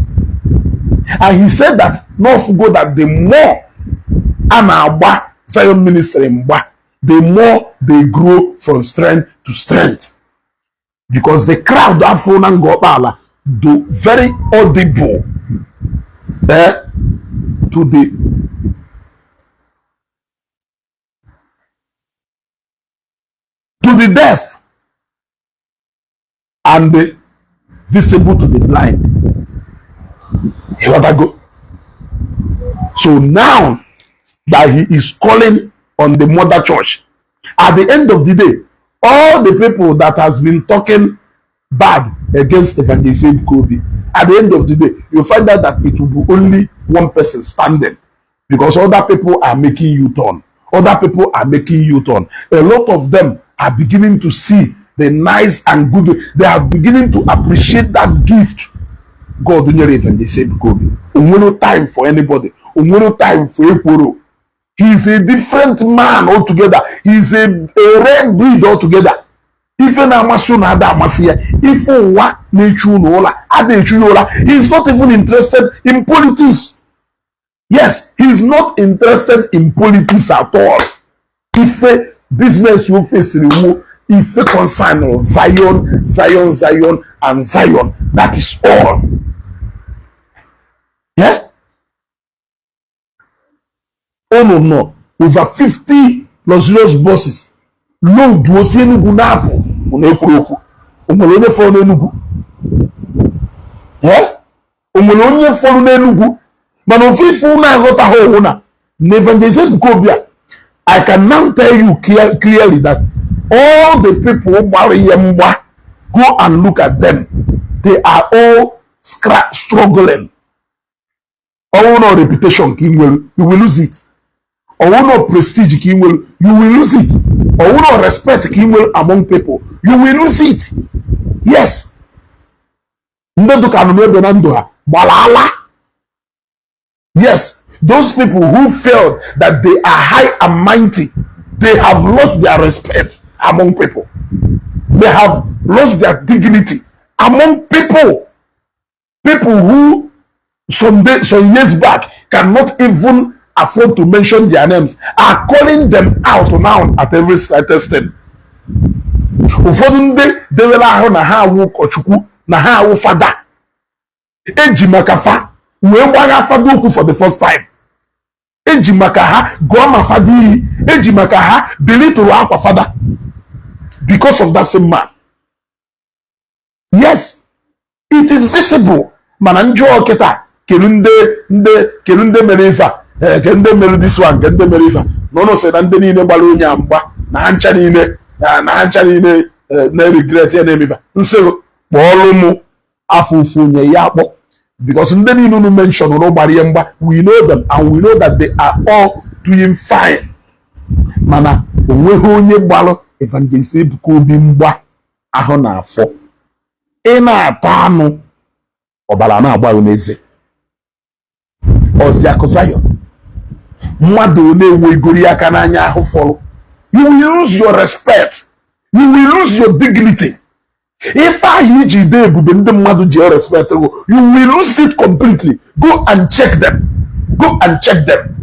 S2: and he said that n'ofugo that the more a na-agba Zion Ministry mgba, the more they grow from strength to strength, because the crowd afro na Ngọkpala do very audible, eh, to the deaf and the visible to the blind. Ịghọtago? So now that he is calling on the mother church, at the end of the day, all the people that has been talking bad against Evangelist Ebuka Obi, at the end of the day, you find out that it will be only one person standing, because other people are making U-turn. Other people are making U-turn. A lot of them are beginning to see the nice and good. They are beginning to appreciate that gift God nyere Evangelist Ebuka Obi. O nwere time for anybody. O nwere time for ekworo. He is a different man altogether. He is a rare breed altogether. Ife na-amasị unu ada amasị ya. Ife ụwa na-echu unu ụla ada echu ya ụla. He is not even interested in politics. Yes, he is not interested in politics at all. Ife business you face wu ife concern Zion, Zion, Zion and Zion. That is all. Yeah, unu nọ over 50 luxurious buses load osi Enugu na-apụ, unu ekwuru okwu. O nwere onye fọrọ n'Enugu? Eh? O nwere onye fọrọ n'Enugu? Mana ofu ife unu aghọtaghị owu na Evangelist Ebuka Obi a, I can now tell you clearly that all the people gbara ihe mgba, go and look at them, they are all struggling. Ọwụ na reputation ka ị nwere, you will lose it. Ọwụ na prestige ka ị nwere, you will lose it. Ọwụ na respect ka ị nwere among people, you will lose it. Yes, ndị dụka nọ n'ebe na ndụ ha gbara ala. Yes, those people who felt that they are high and mighty, they have lost their respect among people. They have lost their dignity among people. People who some years back cannot even afford to mention their names are calling them out now at every slightest thing. Ụfọdụ ndị dewere ahụ na ha awụ ụkọchukwu, na ha awụ fada, eji maka fa wee gbagha fada okwu for the first time, eji maka ha gụọ ma fada iyi, eji maka ha belitụrụ akwa fada because of that same man. Yes, it is visible. Mana njọ kịta, kedu ndị kedu ndị mere ife a? Ee, kedu ndị mere this one? Kedu ndị mere ife a? Na ụnụ sị na ndị niile gbara onye a mgba na ha ncha niile na ha ncha niile na-regret ya na-eme ife a. Nsị kpọọlụ mụ afọ ụfụ onye ya akpọ. Because ndị niile unu mention unu gbara ihe mgba, we know them and we know that they are all doing fine. Mana onweghị onye gbalụ Evangelist Ebuka Obi mgba ahụ na-afọ. Ị na-ata anụ, ọbara na-agba gị n'eze. Oziakụ Zion, mmadụ ole ewegoro aka n'anya ahụ fọrọ. You will lose your respect, you will lose your dignity. Ife ahụ iji dee ebube ndị mmadụ ji respect gị, you will lose it completely. Go and check them, go and check them.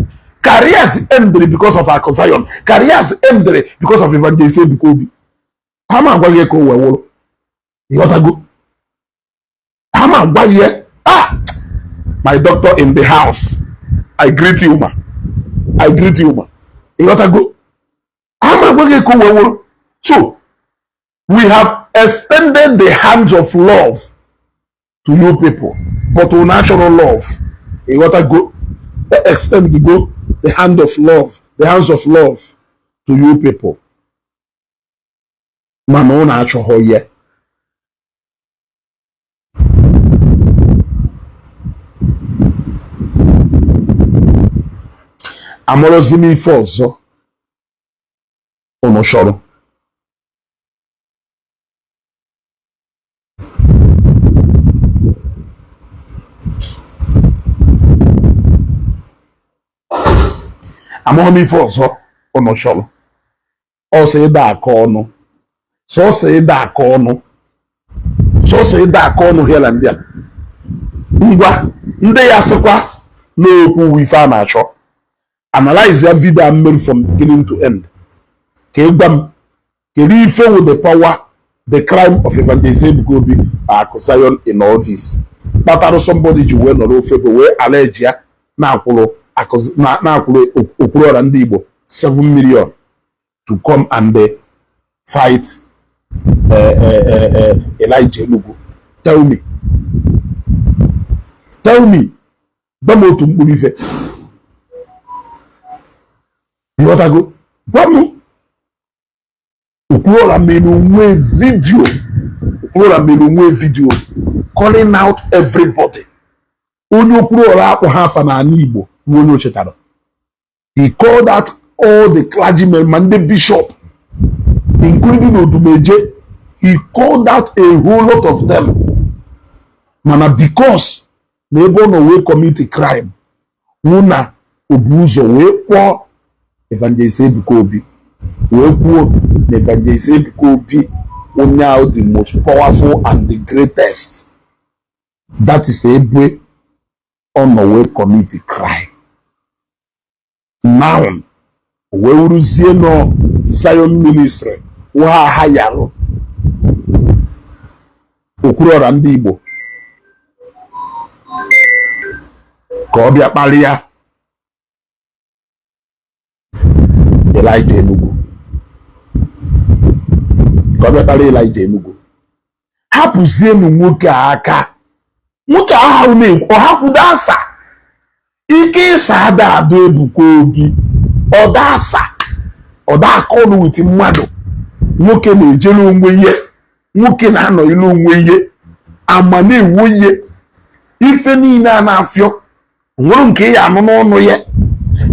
S2: Careers ended because of Akụ Zion, careers ended because of Evangelist Ebuka Obi. Ha ma agwa gị ka o wee wụrụ, ịghọtago? Ha ma agwa gị. Ah, my doctor in the house, I greet you, ma. I greet you, ma. Ịghọtago? Ha ma agwa gị ka o wee wụrụ. So we have extended the hands of love to you people, but natural love, ịghọtago? Extend the go the hand of love, the hands of love to you people, mana unu achọghị ya. Amụrụzi m ife ọzọ unu chọrọ. Amaghị m ife ọzọ unu chọrọ. Ọsọ ịda aka ọnụ, sọsọ ịda aka ọnụ, sọsọ ịda aka ọnụ here and there. Ngwa, ndị ya sịkwa n'okwu ife a na-achọ, analyze ya video a mmeri from beginning to end, ka ị gwa m kedu ife with the power, the crime of Evangelist Ebuka Obi, Akụ Zion in all this kpatara somebody ji wee nọrọ ofe bụ wee allege ya na-akwụrụ na-akwụrụ Okwuluọra ndị Igbo 7 million to come and fight Elijah Enugu. Tell me, tell me, gwa m otu mkpụrụ ife, ịghọtago? Gwa m. Okwuluọra mere onwe video, Okwuluọra mere onwe video calling out everybody. Onye Okwuluọra akpọ ha afa n'ala Igbo bụ onye o chetara. He called out all the clergymen, ma ndị bishop, including Odumeje. He called out a whole lot of them. Mana because na ebe ọ nọ wee commit a crime wụ na obu ụzọ wee kpọọ Evangelist Ebuka Obi, wee kwuo na Evangelist Ebuka Obi onye ahụ the most powerful and the greatest, that is ebe ọ nọ wee commit crime. Now wee wuruzie nọ Zion Ministry nwa ha yarụ Okwuluọra ndị Igbo ka ọ bịa kparịa Elijah Enugu, ka ọ bịa kparịa Elijah Enugu. Hapụzienụ nwoke a aka. Nwoke ahụ na-ekwu ọhakwudo asa ike ịsa ada ada Ebuka Obi ọda asa ọda aka ọnụ with mmadụ. Nwoke na-ejere onwe ihe, nwoke na-anọ ilu onwe ihe, ama na-ewu ihe ife niile a na-afịọ nwere nke ya anụ n'ọnụ ya.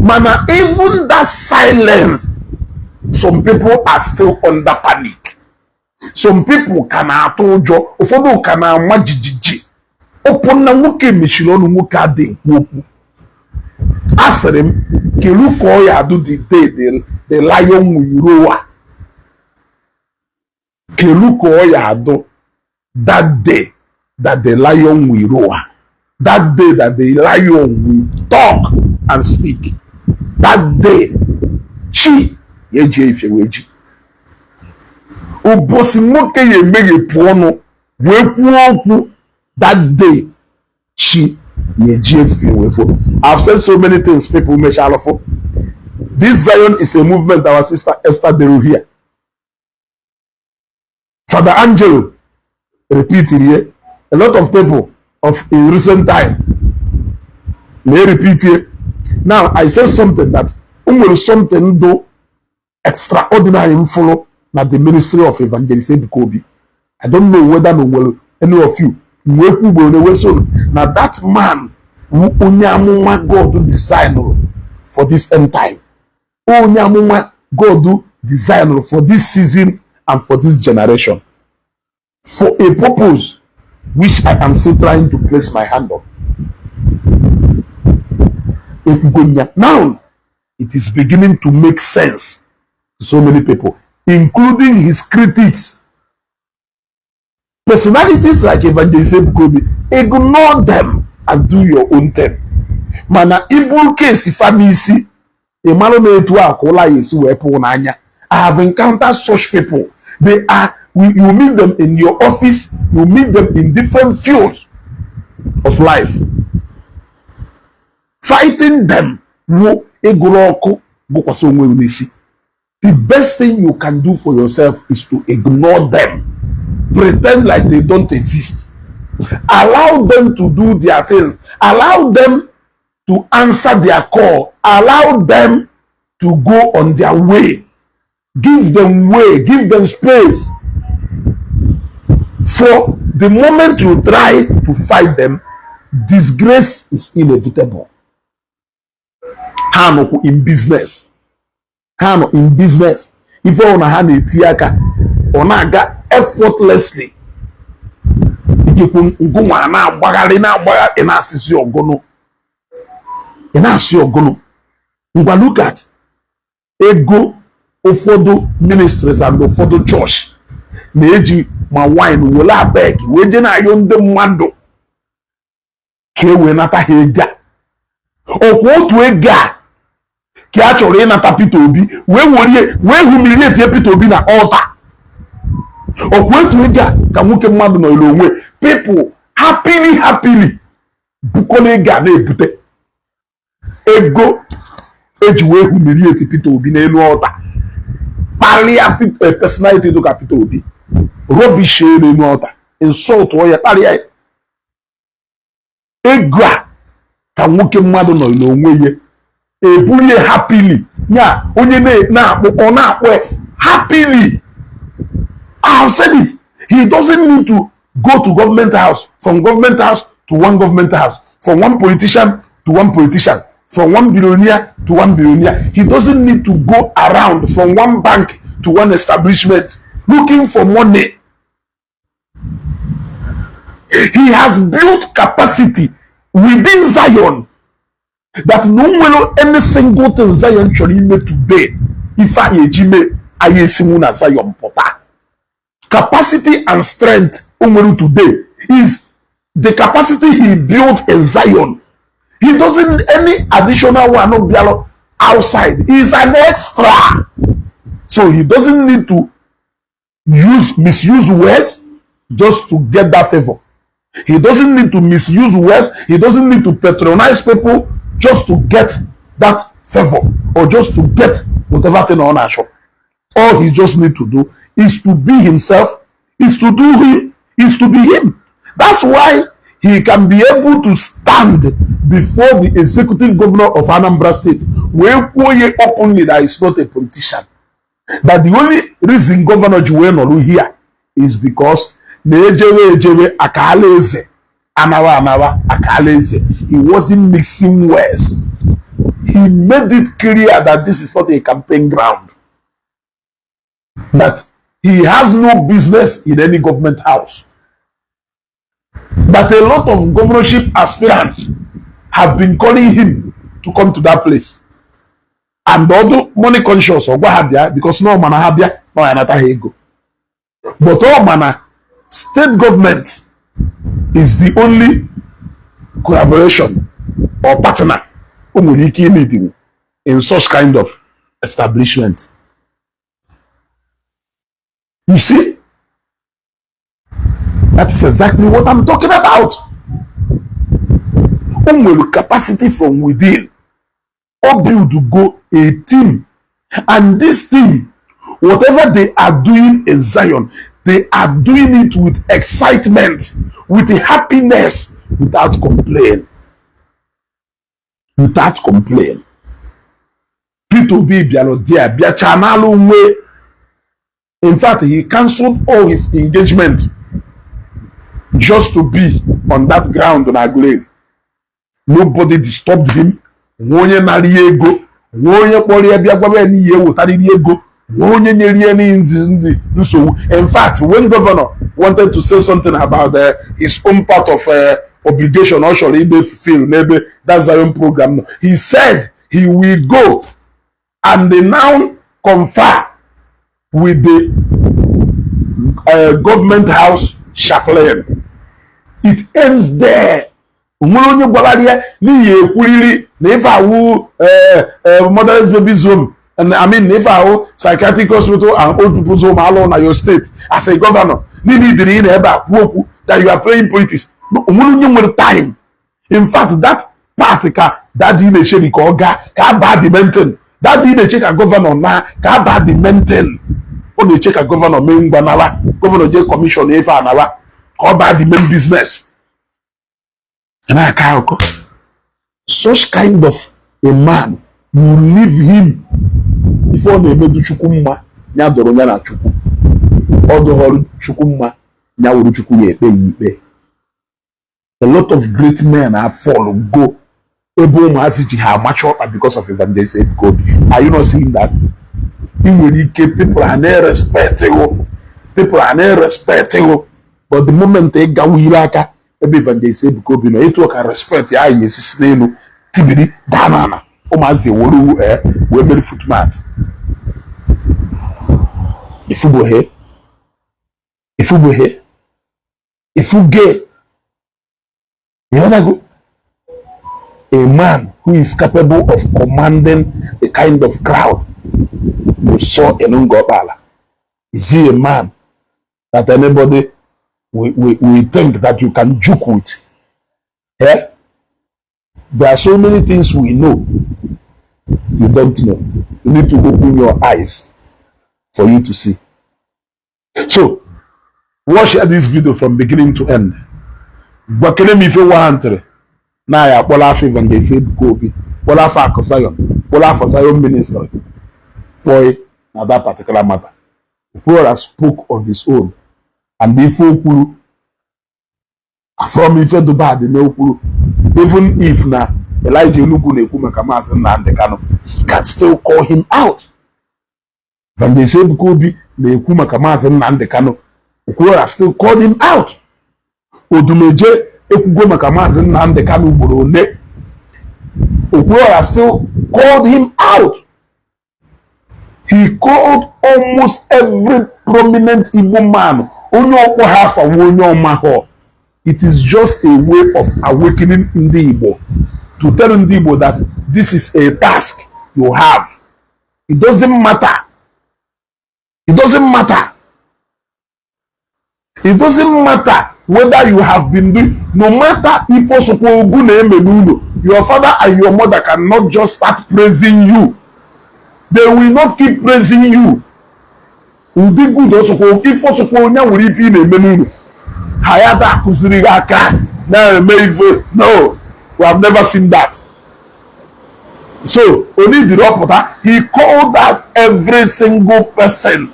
S2: Mana even that silence, some people are still under panic. Some people ka na-atụ ụjọ, ụfọdụ ka na-ama jijiji ụpụ na nwoke mechiri ọnụ. Nwoke adịghị ekwu okwu. Asịrị m kelu ka ọ ya adụ the day the lion will roar. Kelu ka ọ ya adụ that day that the lion will roar, that day that the lion will talk and speak, that day chi ya eji efe wee ji ụbọchị nwoke ya emeghepụ ọnụ wee kwuo okwu, that day chi ya eji efe wee fo. I've said so many things people mechala fo. This Zion is a movement. Our sister Esther Deru here, Father Angelo repeat here, a lot of people of in recent time may repeat here. Now I say something that o nwere something do extraordinary m follow na the ministry of Evangelist Ebuka Obi. I don't know whether no nwere any of you Wee kwu ugboro na-ewe so na that man wu onye amụma God designed for this end time, onye amụma God designed for this season and for this generation, for a purpose which I am still trying to place my hand on. Ekwugo ya. Now it is beginning to make sense to so many people, including his critics. Personalities like Evangelist Ebuka Obi, ignore them and do your own thing. Mana iburu case fa n'isi, ị mara na etu a ka ụlọ ya esi wee pụọ n'anya. I have encountered such people. They are you meet them in your office, you meet them in different fields of life. Fighting them wụ ịgụrụ ọkụ gụkwasị onwe gị n'isi. The best thing you can do for yourself is to ignore them, pretend like they don't exist, allow them to do their things, allow them to answer their call, allow them to go on their way. Give them way, give them space. For the moment you try to fight them, disgrace is inevitable. Ha nọkwu in business, ha nọ in business. Ife ọ na ha na-etinye aka, ọ na-aga effortlessly. Ikekwe ngụnwa na-agbagharị na-agbagharị, ị na-asịsị ọgụnụ, ị na-asị ọgụnụ. Ngwa, look at ego ụfọdụ ministries and ụfọdụ church na-eji ma wine were abeg wee jee na-ayọ ndị mmadụ ka e wee nata ha ego a. Ọkwa otu ego a ka a chọrọ ịnata Peter Obi wee werie wee humiliate Peter Obi na altar. Ọkwa otu ego a ka nwoke mmadụ nọrọ onwe. People happily, happily bukọrọ ego a na-ebute ego eji wee humiliate Peter Obi n'elu altar, kparịa personality dịka Peter Obi, rubbish n'elu altar, insult ya, kparịa ya. Ego a ka nwoke mmadụ nọ n'onwe ya ebulie happily ya, onye na-akpụ ọ na-akpụ happily. I have said it, he doesn't need to go to government house, from government house to one government house, from one politician to one politician, from one billionaire to one billionaire. He doesn't need to go around from one bank to one establishment looking for money. He has built capacity within Zion that no nwere any single thing Zion chọrọ ime today, ife anyị eji mee anyị esinwu na Zion pụta. Capacity and strength o nwere today is the capacity he built in Zion. He doesn't any additional one bịara outside is an extra, so he doesn't need to use misuse words just to get that favor. He doesn't need to misuse words. He doesn't need to patronize people just to get that favor or just to get whatever thing on our. All he just need to do is to be himself, is to do him, is to be him. That's why he can be able to stand before the executive governor of Anambra State wee kwuo ye openly that he's not a politician, that the only reason governor ji wee nọrọ here is because na ejewe ejewe akala eze, anawa anawa akala eze. He wasn't mixing words. He made it clear that this is not a campaign ground, that he has no business in any government house, that a lot of governorship aspirants have been calling him to come to that place and ọdụ money conscious ọ gwa ha bịa, because na ọ mana ha bịa na ọ ya nata ha ego, but ọ mana state government is the only collaboration or partner o nwere ike imediwu in such kind of establishment. You see, that is exactly what I'm talking about. O nwere capacity from within. O build go a team, and this team, whatever they are doing in Zion, they are doing it with excitement, with happiness, without complaint, without complaint. Peter Obi bịara there, bịacha n'alụ onwe. In fact, he cancelled all his engagement. Just to be on that ground na Aguleri, nobody disturbed him. Nwa onye nara ya ego, nwa onye kpọrọ ya bịa gwaba ya n'ihi ewetarịrị ego, nwa onye nyere ya ndị nsogbu. In fact, when governor wanted to say something about his own part of obligation ọ chọrọ ide fulfill n'ebe that Zion program nọ, he said he will go and they now confer with the government house chaplain. It ends there. Onwere onye gwara ya n'ihi ekwuriri na ife awụ motherless babies home and, I mean, na ife ahụ psychiatric hospital and old people's home alụ na your state as a governor niile idiri ị na ebe a kwuo okwu that you are playing politics. Onwere onye nwere time. In fact, that part ka daddy na-eche ka ọ gaa ka a baa the main thing. Daddy na-eche ka governor na ka a baa the main thing. Ọ na-eche ka governor mee ngwa nara, governor jee commission ife anara ka ọ baa the main business na-aka akụkọ. Such kind of a man will leave him. Ife ọ na-emedu Chukwu mma, ya dọrọ ya na Chukwu. Ọ dụghọrọ Chukwu mma, ya wuru Chukwu ya ekpe ya ikpe. A lot of great men have fall go ebe ụmụazị ji ha amacha ọkpa because of Evangelist Ebuka Obi. Are you not seeing that? Ị nwere ike, people are na-respect you, people are na-respect you, but the moment ị gawa ire aka ebe Evangelist Ebuka Obi nọ, etu ka respect ya yi esisi n'elu tibiri daa n'ala, ụmụazị ewere wee mere footmat. Ifugbohe, ifugbohe, ifuge. Ịghọtago? A man who is capable of commanding a kind of crowd we saw in Ngokpala. Is he a man that anybody we think that you can joke with? Eh? There are so many things we know you don't know. You need to open your eyes for you to see. So, watch this video from beginning to end. Gwakene m ife wantịrị na ya akpọrọ afọ Evangelist Ebuka Obi, kpọrọ afọ Akụ Zion, kpọrọ afọ Zion Ministry, kpọọ na that particular matter. Okwuluora spoke on his own, and ife o kwuru from ife dubad na okwuru, even if na Elijah Enugu na-ekwu maka Maazị Nnamdi Kanu, he can still call him out. Evangelist Ebuka Obi na-ekwu maka Maazị Nnamdi Kanu, Okwuluora still called him out. Odumeje ekwugo maka Maazị Nnamdi Kanu ugboro ole, Okwuluora still called him out. He called almost every prominent Igbo man. Onye ọkpọ ha afawo onye ọma ha. It is just a way of awakening ndị Igbo, to tell ndị Igbo that this is a task you have. It doesn't matter, it doesn't matter, it doesn't matter whether you have been doing. No matter if osokwa ogu na-eme n'ụlọ, your father and your mother cannot just start praising you. They will not keep praising you. Ụdị good osokwa ife osokwa onye nwere ife ị na-eme n'ụlọ ha ya da akụziri gị aka na-eme ife. No, we have never seen that. So onidiri ọpụta, he called out every single person,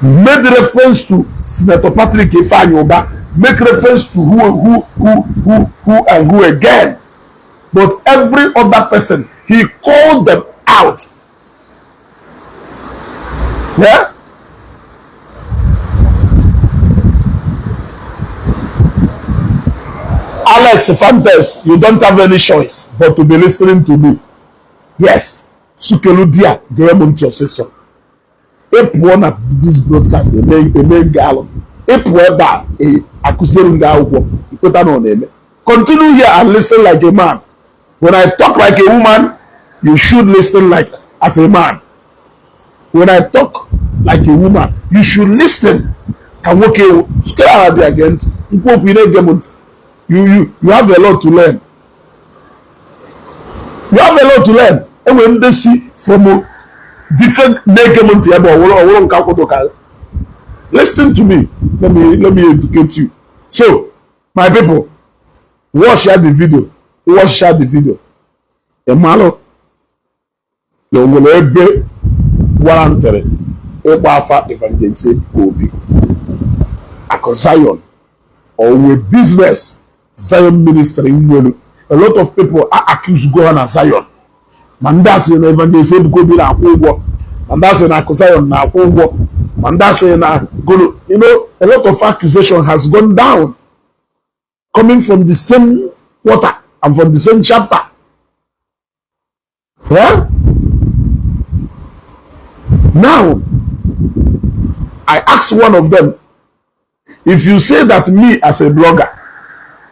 S2: made reference to Senator Patrick Ifeanyi Uba, make reference to who, who and who again, but every other person, he called them out. Yeah. Alex Fantes, you don't have any choice but to be listening to me. Yes, Sukelu dia, gere m ntị ọsịsọ. Ị pụọ na this broadcast, eme eme nga alụ. Ị pụọ ebe a, akụziere m gị akwụkwọ, ikweta na ọ na-eme. Continue here and listen like a man. When I talk like a woman, you should listen like as a man. When I talk like a woman, you should listen ka nwoke ewu. Sukelu ala dị gee ntị. Nkwu okwu ị na-ege m ntị. You have a lot to learn. You have a lot to learn. Enwere ndị si from different na-ege m ntị ebe ọwụrụ ọwụrụ nke akwụkwọ ka. Listen to me. Let me educate you. So, my people, watch the video. Watch the video. Ị malụ na o nwere ebe warrantịrị ịgba afa Evangelist Ebuka Obi, Akụ Zion, or with business Zion Ministry nwere. A lot of people a accuse go ha na Zion, ma ndị asịrị na Evangelist Ebuka Obi na-akwụ ụgwọ, ma ndị asịrị na Akụ Zion na-akwụ ụgwọ, ma ndị asịrị na golo. A lot of accusation has gone down coming from the same water and from the same chapter. Yeah? Now I asked one of them, if you say that me as a blogger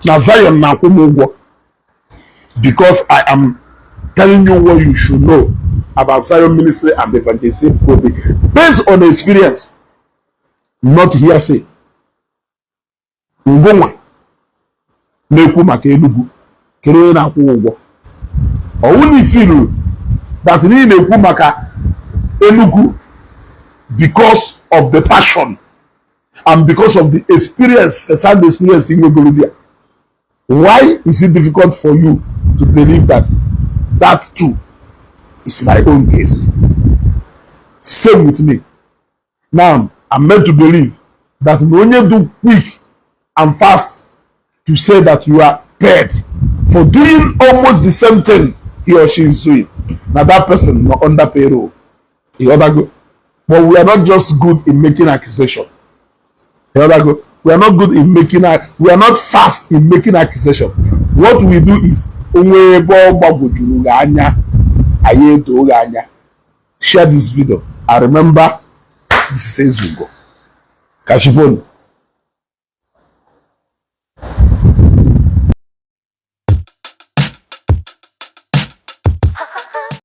S2: na Zion na-akwụ m ụgwọ because I am telling you what you should know about Zion Ministry and Evangelist Ebuka Obi based on experience, not hearsay, ngụnwa na-ekwu maka Enugu kere onye na-akwụ ụgwọ, ọwụ na ifilu that na ị na-ekwu maka Enugu because of the passion and because of the experience, first-hand experience ị nwegoro there, why is it difficult for you to believe that that too is my own case? Same with me. Now I'm meant to believe that na onye do quick and fast to say that you are paid for doing almost the same thing he or she is doing, na that person no under payroll. Ịghọtago? But we are not just good in making accusation. Ịghọtago? We are not good in making, we are not fast in making accusation. What we do is, onwe ebe ọ gbagwojuru gị anya, anyị edo gị anya. Share this video and remember, this is Ezugo. Kachifonu.